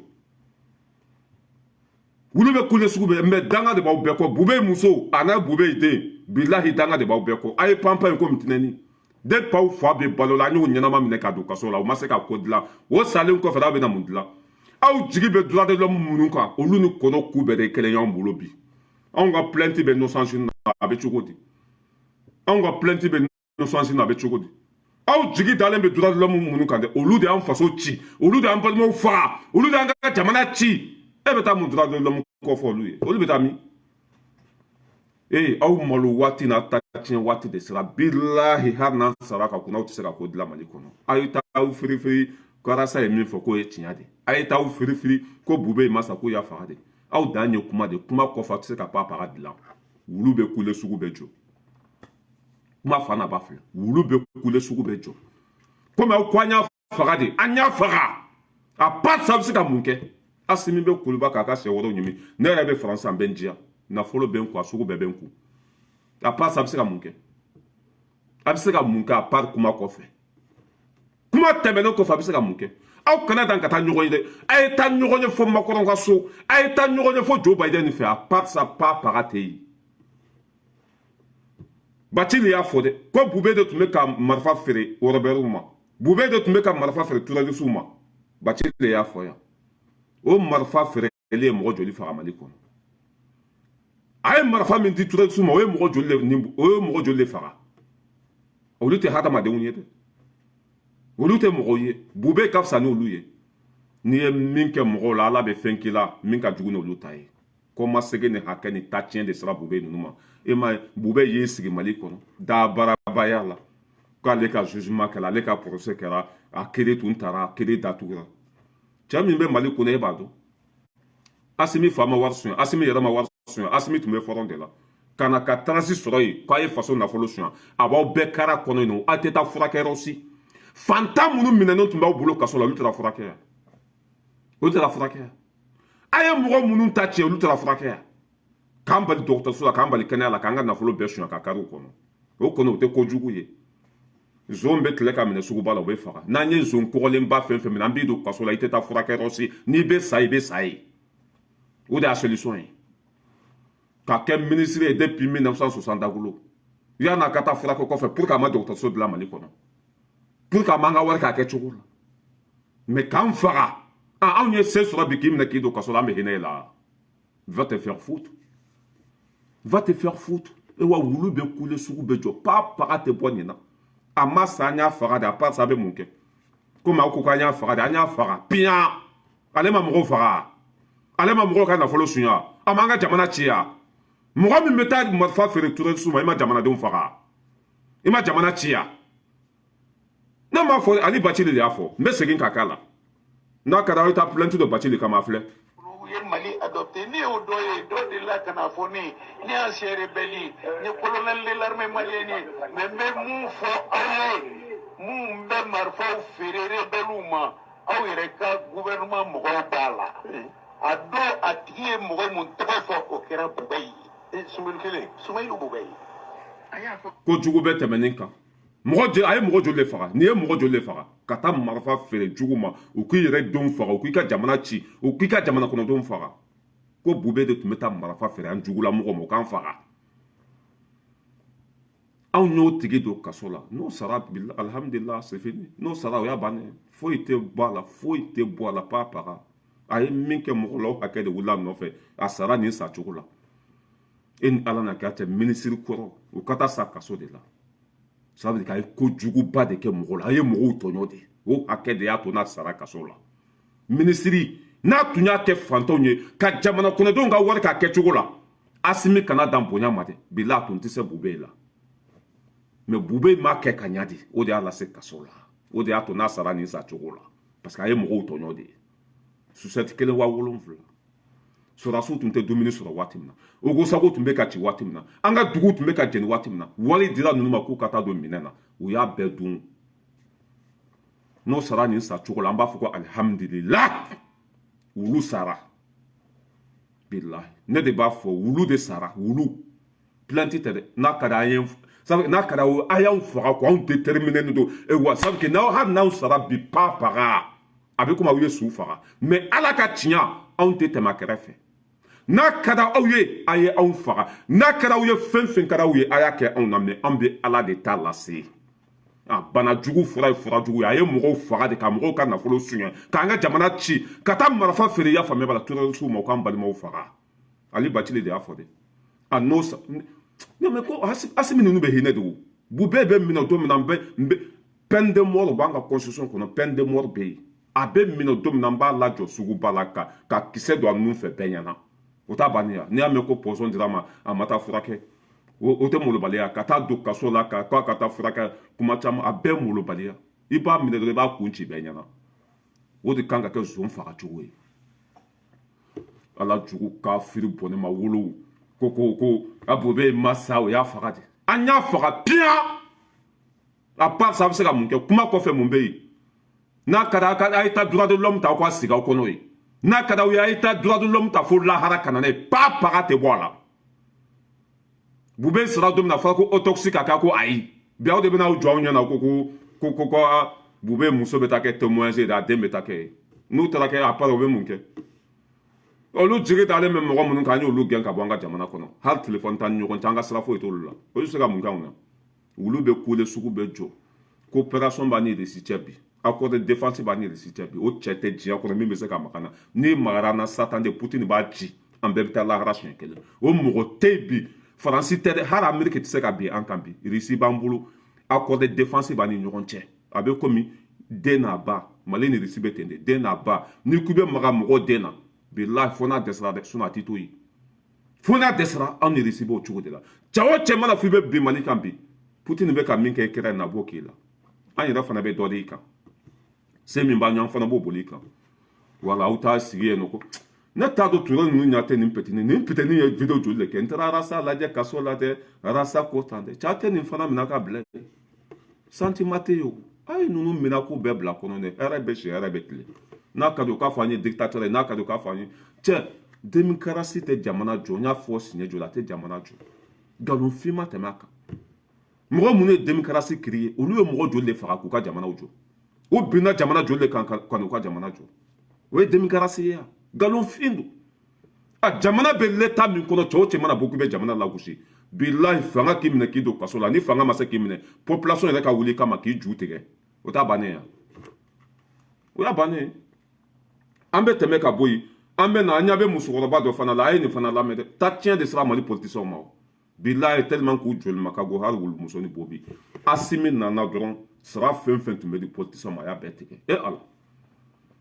Wulu bɛ kule sugu bɛɛ, mais danga de b'aw bɛɛ kɔ. Bube muso a n'a Bube den, bilahi, danga de b'aw bɛɛ kɔ. A ye panpan ye komi tɛnɛni. Depuis aw fa bɛ balo la, an y'o ɲɛnama minɛ ka don kaso la, o ma se ka ko dilan. O salen kɔfɛ, aw bɛna mun dilan? Aw jigi bɛ droit de l'homme minnu kan, olu ni kɔnɔ ku bɛɛ de kelen y'anw bolo bi. Anw ka plainte bɛ Nations Unies na, a bɛ cogo di? Anw ka plainte bɛ Nations Unies na, a bɛ cogo di? Aw jigi dalen bɛ droit de l'homme minnu kan dɛ, olu de y'an faso ci, olu de y'an balimaw faga, olu de y'an ka jamana ci. E bɛ taa mun droit de l'homme kɔfɛ olu ye? Olu bɛ taa min? Ee, aw malo waati n'a ta tiɲɛ waati de sera. Bilahi, hali n'an sara ka kunna, aw tɛ se ka ko dilan Mali kɔnɔ. A ye taa aw firifiri ko Arasa ye min fɔ k'o ye tiɲɛ de. A ye taa aw firifiri ko Bube masa k'o y'a faga de. Aw dan ye kuma de. Kuma kɔfɛ, aw tɛ se ka pa paga dilan. Wulu bɛ kule, sugu bɛ jɔ. Kuma fa n'a ba filɛ, wulu bɛ kule, sugu bɛ jɔ. Komi aw ko an y'a faga de, an y'a faga. A pa sa bɛ se ka mun kɛ? Asimi bɛ kuluba k'a ka sɛ wɛrɛw ɲimi. Ne yɛrɛ bɛ Faransi, an bɛ n diya, nafolo bɛ n kun, a sugu bɛɛ bɛ n kun. A pa sa bɛ se ka mun kɛ? A bɛ se ka mun kɛ à part kuma kɔfɛ? Kuma tɛmɛnen kɔfɛ, a bɛ se ka mun kɛ? Aw kana dan ka taa ɲɔgɔn ye dɛ. A ye taa ɲɔgɔn ye fo Macron ka so, a ye taa ɲɔgɔn ye fo Joe Biden fɛ. À part ça, pa paga tɛ yen. Bacili y'a fɔ dɛ ko Bube de tun bɛ ka marifa feere rebelles ma, Bube de tun bɛ ka marifa feere terroristes ma. Bacili y'a fɔ yan. O marifa feereli ye mɔgɔ joli faga Mali kɔnɔ? A ye marifa min di terroristes ma, o ye mɔgɔ joli de, o ye mɔgɔ joli de faga? Olu tɛ hadamadenw ye dɛ, olu tɛ mɔgɔw ye. Bube ka fisa n'olu ye. N'i ye min kɛ mɔgɔw la, Ala bɛ fɛn k'i la min ka jugu n'olu ta ye. Kɔmasegin ni hakɛ ni ta tiɲɛ de sera Bube ninnu ma. E ma ye, Bube y'i sigi Mali kɔnɔ dabarabaya la k'ale ka jugement kɛra, ale ka procès kɛra, a kiri tun taara, kiri datugura. Cɛ min bɛ Mali kɔnɔ, e b'a dɔn. Asimi fa ma wari suɲɛ, Asimi yɛrɛ ma wari suɲɛ. Asimi tun bɛ front de la ka na ka trace sɔrɔ yen k'a ye faso nafolo suɲɛ. A b'aw bɛɛ kara kɔnɔ yen nɔ, aw tɛ taa furakɛyɔrɔ si. Fantan minnu minɛnen tun b'aw bolo kaso la, olu taara furakɛ yan, olu taara furakɛ yan. A ye mɔgɔ minnu ta tiɲɛ, olu taara furakɛ yan. K'an bali dɔgɔtɔrɔso la, k'an bali kɛnɛya la, k'an ka nafolo bɛɛ suɲɛ ka kari u kɔnɔ, o kɔnɔ o tɛ kojugu ye. Zon bɛ tile ka minɛ suguba la, u bɛ faga. N'an ye zon kɔgɔlenba fɛn fɛn minɛ, an b'i don kaso la, i tɛ taa furakɛyɔrɔ si. N'i bɛ sa, i bɛ sa yen. O de y'a solution ye. Ka kɛ ministre ye depuis 1960 dagolo, yan'a ka taa furakɛ kɔfɛ, pour que a ma dɔgɔtɔrɔso dilan Mali kɔnɔ, pour que a m'an ka wari k'a kɛ cogo la, mais k'an faga. Ah, anw ye se sɔrɔ bi k'i minɛ k'i don kaso la, an bɛ hinɛ i la. Va te faire foutre, va te faire foutre. E wa, wulu bɛ kule, sugu bɛ jɔ. Pa paga tɛ bɔ nin na. A ma sa, an y'a faga de. À part ça, a bɛ mun kɛ? Komi aw ko k'an y'a faga de, an y'a faga piyan. Ale ma mɔgɔw faga, ale ma mɔgɔw ka nafolo suɲa, a m'an ka jamana ci ya. Mɔgɔ min bɛ taa marifa feere terroriste ma, i ma jamanadenw faga, i ma jamana ci ya. Ne m'a fɔ, Ali Bacili de y'a fɔ. N bɛ segin ka k'a la. N'a kɛra aw ye taa plainte don Bacili kama, a filɛ. U ye Mali adopté. Ne y'o dɔ ye, dɔ delila ka na fɔ ne ye, ne y'ancien rebelle ye, n ye colonel de l'armée malienne ye. Mais n bɛ mun fɔ aw ye, mun bɛ marifaw feere rebelles ma, aw yɛrɛ ka gouvernement mɔgɔw b'a la. A dɔw, a tigi ye mɔgɔ mun tɔgɔ fɔ, o kɛra Bubɛyi ye, Sumeyilu kelen, Sumeyilu Bubɛyi. Kojugu bɛ tɛmɛnen kan. Mɔgɔ joli a ye? Mɔgɔ joli de faga? Nin ye mɔgɔ joli de faga ka taa marifa feere jugu ma? U k'i yɛrɛ denw faga, u k'i ka jamana ci, u k'i ka jamana kɔnɔdenw faga. Ko Bube de tun bɛ taa marifa feere an jugulamɔgɔ ma, u k'an faga. Anw y'o tigi don kaso la. N'o sara, alhamdulillah, c'est fini. N'o sara, o y'a bannen. Foyi tɛ bɔ a la, foyi tɛ bɔ a la. Pa paga, a ye min kɛ mɔgɔ la, o hakɛ de wulila a nɔfɛ. A sara nin sa cogo la. E ni Ala na kɛ tɛ minisiri kɔrɔ, u ka taa sa kaso de la. Ça veut dire k'a ye kojuguba de kɛ mɔgɔ la, a ye mɔgɔw tɔɲɔ de. O hakɛ de y'a to n'a sara kaso la. Minisiri n'a tun y'a kɛ fantanw ye ka jamana kɔnɔdenw ka wari k'a kɛ cogo la, Asimi kana dan bonya ma dɛ. Bila a tun tɛ se Bube la, mais Bube m'a kɛ ka ɲa de, o de y'a lase kaso la. O de y'a to n'a sara nin sa cogo la, parce que a ye mɔgɔw tɔɲɔ de ye. Susɛti kelen 7000. Sɔrɔdasiw tun tɛ dumuni sɔrɔ waati min na, Ogosago tun bɛ ka ci waati min na, an ka duguw tun bɛ ka jeni waati min na, wari dira ninnu ma k'u ka taa don minɛn na, u y'a bɛɛ dun. N'o sara nin sa cogo la, an b'a fɔ ko alihamudulila, wulu sara. Bilahi, ne de b'a fɔ, wulu de sara. Wulu plainte tɛ dɛ. N'a ka di an ye, n'a ka di a y'anw faga ko anw déterminé don. Wa sabu que n'aw, hali n'aw sara bi, pa paga, a bɛ komi aw ye su faga. Mais Ala ka tiɲɛ, anw tɛ tɛmɛ a kɛrɛfɛ. N'a ka di aw ye, a ye anw faga. N'a ka di aw ye, fɛn fɛn ka di aw ye, a y'a kɛ anw na, mais an bɛ Ala de ta lase. A bana jugu fura ye fura jugu ye. A ye mɔgɔw faga de, ka mɔgɔw ka nafolo suɲɛ, k'an ka jamana ci, ka taa marifa feere. I y'a faamuya b'a la, terroriste ma, u k'an balimaw faga. Ali Bacili de y'a fɔ dɛ. A n'o ne mais ko Asimi ninnu bɛ hinɛ de. O Bube bɛ minɛ don min na, n bɛ peine de mort b'an ka constitution kɔnɔ, peine de mort bɛ yen. A bɛ minɛ don min na, n b'a lajɔ suguba la ka kisɛ don a nun fɛ bɛɛ ɲɛna. O t'a bannen ya. N'i y'a mɛn ko poison dira a ma, a ma taa furakɛ, o tɛ molobaliya. Ka taa don kaso la ka k'a ka taa furakɛ, kuma caman, a bɛɛ molobaliya. I b'a minɛ dɔrɔn, i b'a kun ci bɛɛ ɲɛna. O de kan ka kɛ zon faga cogo ye. Ala jugu kafiri bɔnɛ ma wolo ko ko ko a Bube ma sa, o y'a faga de. An y'a faga piyan. À part ça, a bɛ se ka mun kɛ? Kuma kɔfɛ, mun bɛ yen? N'a ka di a ye, taa droit de l'homme ta, aw ka sigi aw kɔnɔ yen. N'a ka di aw ye, a ye taa droit de l'homme ta fo lahara ka na n'a ye, pa paga tɛ bɔ a la. Bube sara don min na, a fɔra ko autopsie ka kɛ, ko ayi. Bi, aw de bɛna aw jɔ aw ɲɛna ko ko ko ko ko Bube muso bɛ taa kɛ témoignage de, a den bɛ taa kɛ. N'u taara kɛ, à part, u bɛ mun kɛ? Olu jigi dalen bɛ mɔgɔ minnu kan, an y'olu gɛn ka bɔ an ka jamana kɔnɔ. Hali telefɔni t'an ni ɲɔgɔn cɛ, an ka sira foyi t'olu la. Olu bɛ se ka mun kɛ anw na? Wulu bɛ kule, sugu bɛ jɔ. Coopération b'an ni Russie cɛ bi, accord de défense b'an ni Russie cɛ bi. O cɛ tɛ diɲɛ kɔnɔ min bɛ se ka maga na. N'i magara na, Satan de Poutine b'a ci, an bɛɛ bɛ taa lahara siɲɛ kelen. O mɔgɔ tɛ yen bi. Faransi tɛ dɛ, hali Amérique tɛ se ka bin an kan bi. Russie b'an bolo, accord de défense b'an ni ɲɔgɔn cɛ. A bɛ komi den n'a ba. Mali ni Russie bɛ ten de, den n'a ba. N'i k'i bɛ maga mɔgɔ den na, bilahi, fo n'a dɛsɛra dɛ, sinon a t'i to yen. Fo n'a dɛsɛra. Anw ni Russie b'o cogo de la. Cɛ o cɛ mana fɔ i bɛ bin Mali kan bi, Poutine bɛ ka min kɛ Ukraine na, a b'o k'i la. An yɛrɛ fana bɛ dɔ d'i kan, se min b'an ɲɔgɔn fana b'o boli i kan. Wala aw t'a sigi yen nɔ ko ne t'a dɔn. Ture ninnu ɲɛ tɛ nin petini. Nin petini ye vidéo joli de kɛ? N taara Arasa lajɛ kaso la dɛ. Arasa ko tan dɛ, cɛ tɛ nin fana minɛ ka bila yen. Sentiment tɛ yen. O a ye ninnu minɛ k'u bɛɛ bila kɔnɔ dɛ. Hɛrɛ bɛ si, hɛrɛ bɛ tile. N'a ka di u k'a fɔ an ye dictateur ye, n'a ka di u k'a fɔ an ye cɛ. Démocratie tɛ jamana jɔ. N y'a fɔ siɲɛ joli, a tɛ jamana jɔ. Nkalonfin ma tɛmɛ a kan. Mɔgɔ minnu ye démocratie créer, olu ye mɔgɔ joli de faga k'u ka jamanaw jɔ? U binna jamana joli de kan ka n'u ka jamana jɔ? O ye démocratie ye wa? Nkalonfin don. A jamana bɛ l'état min kɔnɔ, cɛ o cɛ mana bɔ k'i bɛ jamana lagosi, bilahi, fanga k'i minɛ k'i don kaso la. Ni fanga ma se k'i minɛ, population yɛrɛ ka wuli kama k'i ju tigɛ. O t'a bannen ya? O y'a bannen ye. An bɛ tɛmɛ ka bɔ yen, an bɛ na. An ɲɛ bɛ musokɔrɔba dɔ fana la. A ye nin fana lamɛn dɛ. Ta tiɲɛ de sera Mali politiciens ma. O bilahi, tellement k'u joli ma ka go, hali wulumuso ni bobi. Asimi nana dɔrɔn, sara fɛn fɛn tun bɛ di politiciens ma, a y'a bɛɛ tigɛ. E Ala,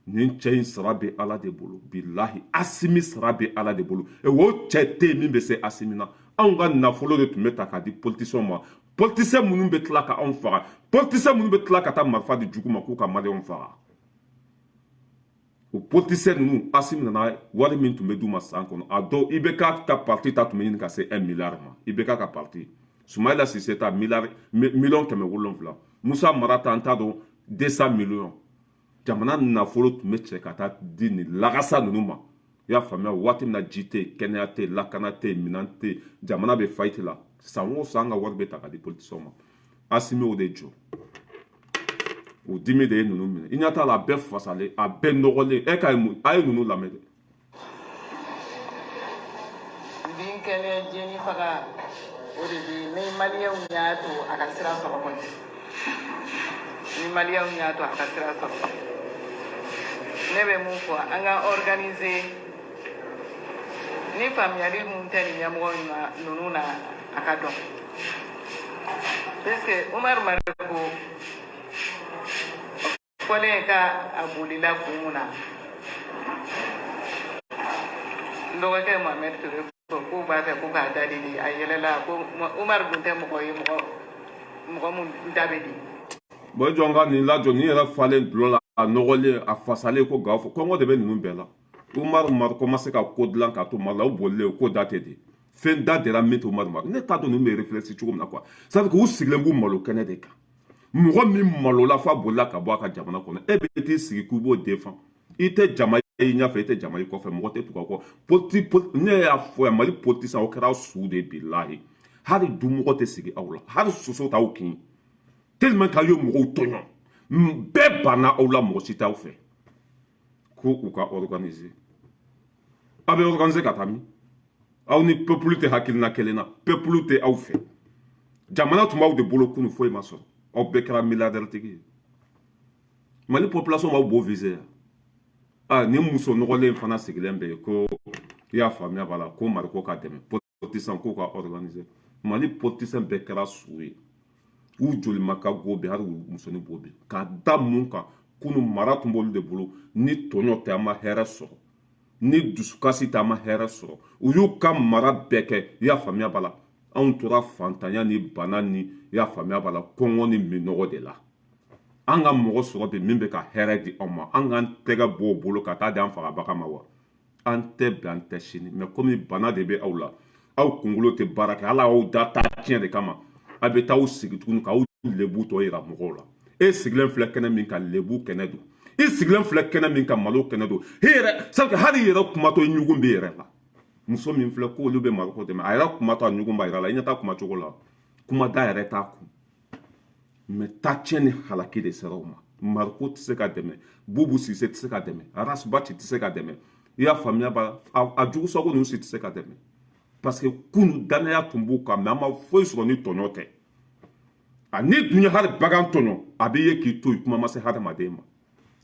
nin cɛ in sara bɛ Ala de bolo. Bilahi, Asimi sara bɛ Ala de bolo. E, o cɛ tɛ yen min bɛ se Asimi na. Anw ka nafolo de tun bɛ ta k'a di politiciens ma, politiciens minnu bɛ tila ka anw faga, politiciens minnu bɛ tila ka taa marifa di jugu ma k'u ka maliyɛnw faga. O politicien ninnu, Asimi nana, wari min tun bɛ d'u ma san kɔnɔ, a dɔw, IBK ka parti ta tun bɛ ɲini ka se 1 milliard ma. IBK ka parti, Sumayila Sise ta, milliard, miliyɔn 700. Musa Mara ta, an t'a dɔn, 200 millions. Jamana nafolo tun bɛ cɛ ka taa di nin lagasa ninnu ma. I y'a faamuya? Waati min na ji tɛ yen, kɛnɛya tɛ yen, lakana tɛ yen, minɛn tɛ yen, jamana bɛ faillite la, san o san, an ka wari bɛ ta ka di politiciens ma. Asimi o de jɔ, o dimi de ye ninnu minɛ. I ɲɛ t'a la, a bɛɛ fasalen, a bɛɛ nɔgɔlen. E ka ye, a ye ninnu lamɛn dɛ. Bin kɛlɛ, jeni faga, o de bɛ ni maliyɛnw y'a to a ka sira sɔrɔ kɔni, ni maliyɛnw y'a to a ka sira sɔrɔ. Ne bɛ mun fɔ? An ka organiser. Ni faamuyali mun tɛ nin ɲɛmɔgɔ ninnu na, a ka dɔn, puisque Umaru Mariko fɔlen ka a bolila kun mun na, n dɔgɔkɛ Mohamed Ture ko k'u b'a fɛ ko k'a da de a yɛlɛla ko Umaru dun tɛ mɔgɔ ye, mɔgɔ mun da bɛ di. Bon, jɔn ka nin lajɔ, nin yɛrɛ falen dulɔ la, a nɔgɔlen, a fasalen ko gawo fɔ. Kɔngɔ de bɛ ninnu bɛɛ la. Umaru Mariko ma se ka ko dilan k'a to Mali la, o bolilen ko da tɛ de fɛn da dera min tɛ Umaru Mariko. Ne t'a dɔn ninnu bɛ réfléchir cogo min na quoi. Ça veut dire k'u sigilen b'u malo kɛnɛ de kan. Mɔgɔ min malola f'a bolila ka bɔ a ka jamana kɔnɔ, e bɛ t'i sigi k'i b'o défend. I tɛ jama i ɲɛfɛ, i tɛ jama i kɔfɛ, mɔgɔ tɛ tugu a kɔ. Politi, ne y'a fɔ yan, Mali politicien, o kɛra su de. Bilahi, hali dumɔgɔ tɛ sigi aw la, hali soso t'aw kin, tellement k'aw ye mɔgɔw tɔɲɔ. Bɛɛ banna aw la, mɔgɔ si t'aw fɛ. Ko u ka organiser, a bɛ organiser ka taa min? Aw ni peuple tɛ hakilina kelen na, peuple tɛ aw fɛ. Jamana tun b'aw de bolo kunu, foyi ma sɔrɔ, aw bɛɛ kɛra milliardaire tigi ye. Mali population b'aw bo viser yan. Ah, ni muso nɔgɔlen fana sigilen bɛ yen ko i y'a faamuya b'a la ko Mariko ka dɛmɛ politicien k'u ka organiser. Mali politicien bɛɛ kɛra su ye, u joli ma ka go bi, hali u musonin b'o bi. K'a da mun kan? Kunu mara tun b'olu de bolo. Ni tɔɲɔ tɛ, an ma hɛrɛ sɔrɔ. Ni dusukasi tɛ, an ma hɛrɛ sɔrɔ. U y'u ka mara bɛɛ kɛ, i y'a faamuya b'a la, anw tora fantanya ni bana ni, i y'a faamuya b'a la, kɔngɔ ni minɔgɔ de la. An ka mɔgɔ sɔrɔ bi min bɛ ka hɛrɛ di anw ma, an k'an tɛgɛ bɔ o bolo ka taa di an fagabaga ma wa? An tɛ bɛn, an tɛ sini. Mɛ komi bana de bɛ aw la, aw kunkolo tɛ baara kɛ, ala y'aw da taa tiɲɛ de kama. A bɛ taa aw sigi tuguni k'aw lebu tɔ yira mɔgɔw la. E sigilen filɛ kɛnɛ min kan, lebu kɛnɛ don. I sigilen filɛ kɛnɛ min kan, malo kɛnɛ don. E yɛrɛ sabu hali i yɛrɛ kumatɔ, i ɲugun bɛ yɛrɛ la. Muso min filɛ k'olu bɛ Mariko dɛmɛ, a yɛrɛ kumatɔ, a ɲugun b'a yɛrɛ la. I ɲɛ t'a kuma cogo la, kuma da yɛrɛ t'a kun. Mɛ taacɛn ni halaki de sera o ma. Mariko tɛ se ka dɛmɛ, Bubu Sise tɛ se ka dɛmɛ, Arasibati tɛ se ka dɛmɛ, i y'a faamuya ba, a jugu sago ninnu si tɛ se ka dɛmɛ, parce que kunu danaya tun b'u kan. Mɛ an ma foyi sɔrɔ ni tɔɲɔ tɛ. A ni dun ye hali bagan tɔɲɔ, a b'i ye k'i to yen, kuma ma se hadamaden ma.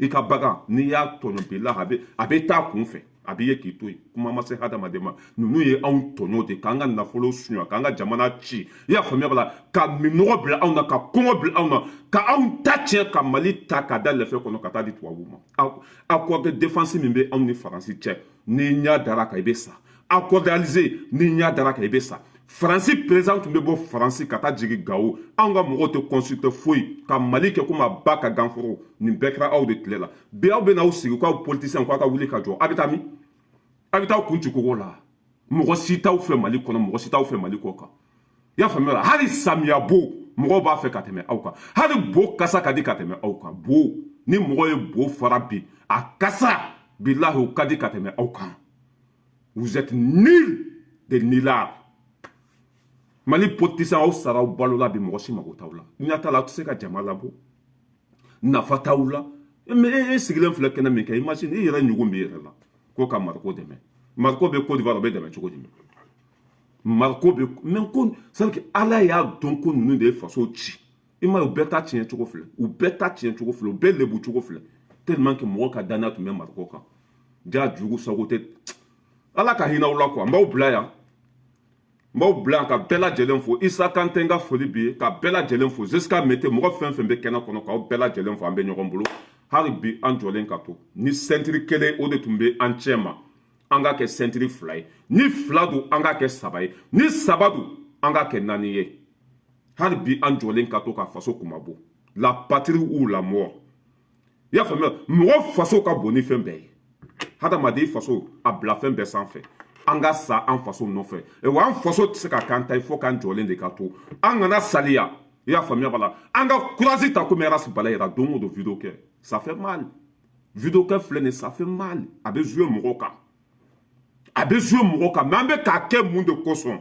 I ka bagan, n'i y'a tɔɲɔ bi la, a bɛ taa kun fɛ, a b'i ye k'i to yen, kuma ma se hadamaden ma. Ninnu ye anw tɔɲɔ de, k'an ka nafolo suɲɛ, k'an ka jamana ci, i y'a faamuya b'a la, ka minɔgɔ bila anw na, ka kɔngɔ bila anw na, ka anw ta tiɲɛ, ka Mali ta ka da lɛfɛ kɔnɔ ka taa di tubabuw ma. Accord de défense min bɛ anw ni Faransi cɛ, n'i ɲɛ dara kan, i bɛ sa. Accord d'Alger, n'i ɲɛ dara kan, i bɛ sa. Faransi président tun bɛ bɔ Faransi ka taa jigin Gawo, anw ka mɔgɔw tɛ consulter foyi, ka Mali kɛ komi a ba ka ganforo. Nin bɛɛ kɛra aw de tile la. Bi aw bɛ n'aw sigi k'aw politicien, k'aw ka wuli ka jɔ. A bɛ taa min? A bɛ taa aw kun ci kogo la. Mɔgɔ si t'aw fɛ Mali kɔnɔ, mɔgɔ si t'aw fɛ Mali kɔ kan, i y'a faamuya la. Hali samiya bo, mɔgɔw b'a fɛ ka tɛmɛ aw kan. Hali bo kasa ka di ka tɛmɛ aw kan. Bo ni mɔgɔ ye bo fara bi, a kasa bilahi, o ka di ka tɛmɛ aw kan. Vous êtes nuls de nullards. Mali politicien, aw sara aw balo la bi, mɔgɔ si mago t'aw la. Ɲɛ t'a la, aw tɛ se ka jama labɔ, nafa t'aw la. Mais e sigilen filɛ kɛnɛ min kɛ, imagine, i yɛrɛ ɲugun b'i yɛrɛ la ko ka Mariko dɛmɛ. Mariko bɛ Côte d'Ivoire, o bɛ dɛmɛ cogo jumɛn? Mariko bɛ mais ko c'est à dire que Ala y'a dɔn ko ninnu de ye faso ci. I m'a ye, u bɛɛ ta tiɲɛ cogo filɛ, u bɛɛ ta tiɲɛ cogo filɛ, u bɛɛ lebu cogo filɛ, tellement que mɔgɔ ka danaya tun bɛ Mariko kan. Ja jugu sago tɛ, Ala ka hinɛ aw la quoi. N b'aw bila yan, n b'aw bila yan ka bɛɛ lajɛlen fo. Isa Kante, n ka foli bi ye ka bɛɛ lajɛlen fo jusqu'à mete. Mɔgɔ fɛn fɛn bɛ kɛnɛ kɔnɔ, k'aw bɛɛ lajɛlen fo. An bɛ ɲɔgɔn bolo hali bi, an jɔlen ka to ni ceinture kelen, o de tun bɛ an cɛ ma. An ka kɛ ceinture fila ye, ni fila don, an ka kɛ saba ye, ni saba don, an ka kɛ naani ye. Hali bi an jɔlen ka to ka faso kumabɔ. La patrie ou la mort, i y'a faamuya? Mɔgɔ faso ka bon ni fɛn bɛɛ ye. Hadamaden faso, a bila fɛn bɛɛ sanfɛ. An ka sa an faso nɔfɛ wa. An faso tɛ se ka k'an ta ye fo k'an jɔlen de ka to. An kana saliya, i y'a faamuya b'a la. An ka courage ta komi Arasi Bala yɛrɛ. Don o don vidéo kɛ, ça fait mal. Vidéo kɛ filɛ nin, ça fait mal. A bɛ jouer mɔgɔw kan, a bɛ jouer mɔgɔw kan. Mais an bɛ k'a kɛ mun de kosɔn?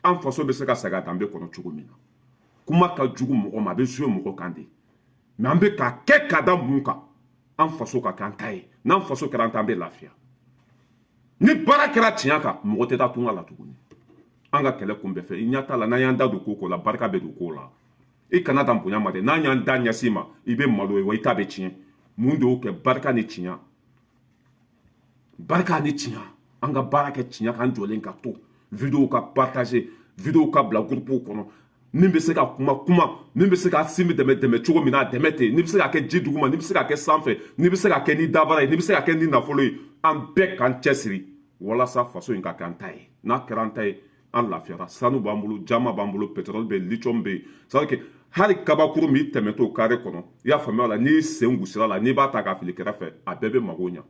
An faso bɛ se ka segin a danbe kɔnɔ cogo min na. Kuma ka jugu mɔgɔ ma, a bɛ jouer mɔgɔ kan de. Mais an bɛ k'a kɛ ka da mun kan? An faso ka k'an ta ye. N'an faso kɛra an ta, an bɛ lafiya. Ni baara kɛra tiɲɛ kan, mɔgɔ tɛ taa tunga la tuguni. An ka kɛlɛ kun bɛɛ fɛ, i ɲɛ t'a la, n'an y'an da don ko ko la, barika bɛ don ko la. I kana dan bonya ma dɛ. N'an y'an da ɲɛsin ma, i bɛ malo ye wa, i ta bɛ tiɲɛ. Mun de y'o kɛ? Barika ni tiɲɛ, barika ni tiɲɛ. An ka baara kɛ tiɲɛ kan, jɔlen ka to. Vidéo ka partager, vidéo ka bila groupe kɔnɔ. Min bɛ se ka kuma, kuma. Min bɛ se ka Asimi dɛmɛ, dɛmɛ cogo min na, a dɛmɛ ten. N'i bɛ se ka kɛ ji duguma, n'i bɛ se ka kɛ sanfɛ, n'i bɛ se ka kɛ ni dabara ye, n'i bɛ se ka kɛ ni nafolo ye, an bɛɛ k'an cɛsiri walasa faso in ka kɛ an ta ye. N'a kɛra an ta ye, an lafiyara. Sanu b'an bolo, jama b'an bolo, pétrole bɛ yen, lithium bɛ yen. C'est à dire que hali kabakuru min tɛmɛtɔ carré kɔnɔ, i y'a faamuya la, n'i sen gosira la, n'i b'a ta k'a fili kɛrɛfɛ, a bɛɛ bɛ mago ɲa.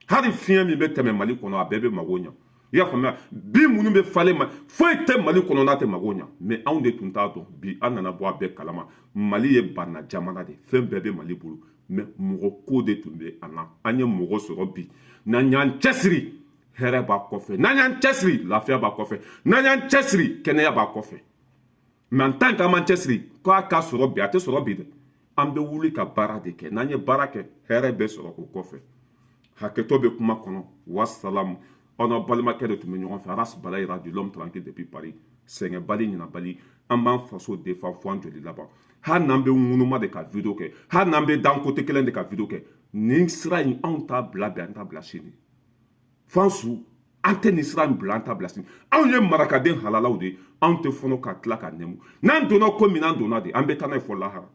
Hali fiɲɛ min bɛ tɛmɛ Mali kɔnɔ, a bɛɛ bɛ mago ɲa, i y'a faamuya? Bin minnu bɛ falen ma, foyi tɛ Mali kɔnɔ n'a tɛ mago ɲa. Mais anw de tun t'a dɔn. Bi an nana bɔ a bɛɛ kalama. Mali ye banna jamana de, fɛn bɛɛ bɛ Mali bolo. Mais mɔgɔ ko de tun bɛ a na. An ye mɔgɔ sɔrɔ bi. N'an y'an cɛsiri, hɛrɛ b'a kɔfɛ. N'an y'an cɛsiri, lafiya b'a kɔfɛ. N'an y'an cɛsiri, kɛnɛya b'a kɔfɛ. Mais en tant qu'an m'an cɛsiri k'a ka sɔrɔ bi, a tɛ sɔrɔ bi dɛ. An bɛ wuli ka baara de kɛ. N'an ye baara kɛ, hɛrɛ bɛ sɔrɔ o kɔfɛ. Hakɛtɔ bɛ kuma kɔnɔ. Wasalamu. Aw n'aw balimakɛ de tun bɛ ɲɔgɔn fɛ, Aras Balayira de l'homme tranquille depuis Paris. Sɛgɛnbali, ɲinabali, an b'an faso défend fo an joli laban. Hali n'an bɛ ŋunuma de ka vidéo kɛ, hali n'an bɛ dan côté kelen de ka vidéo kɛ, nin sira in, anw t'a bila bi, an t'a bila sini, f'an su. An tɛ nin sira in bila, an t'a bila sini. Anw ye marakaden halalaw de ye. Anw tɛ fɔnɔ ka tila ka nɛmu. N'an donna ko min, an donna de, an bɛ taa n'a ye fɔ lahara,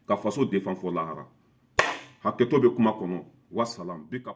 ka faso défend fɔ lahara. Hakɛto bɛ kuma kɔnɔ. Wasalam, bi ka.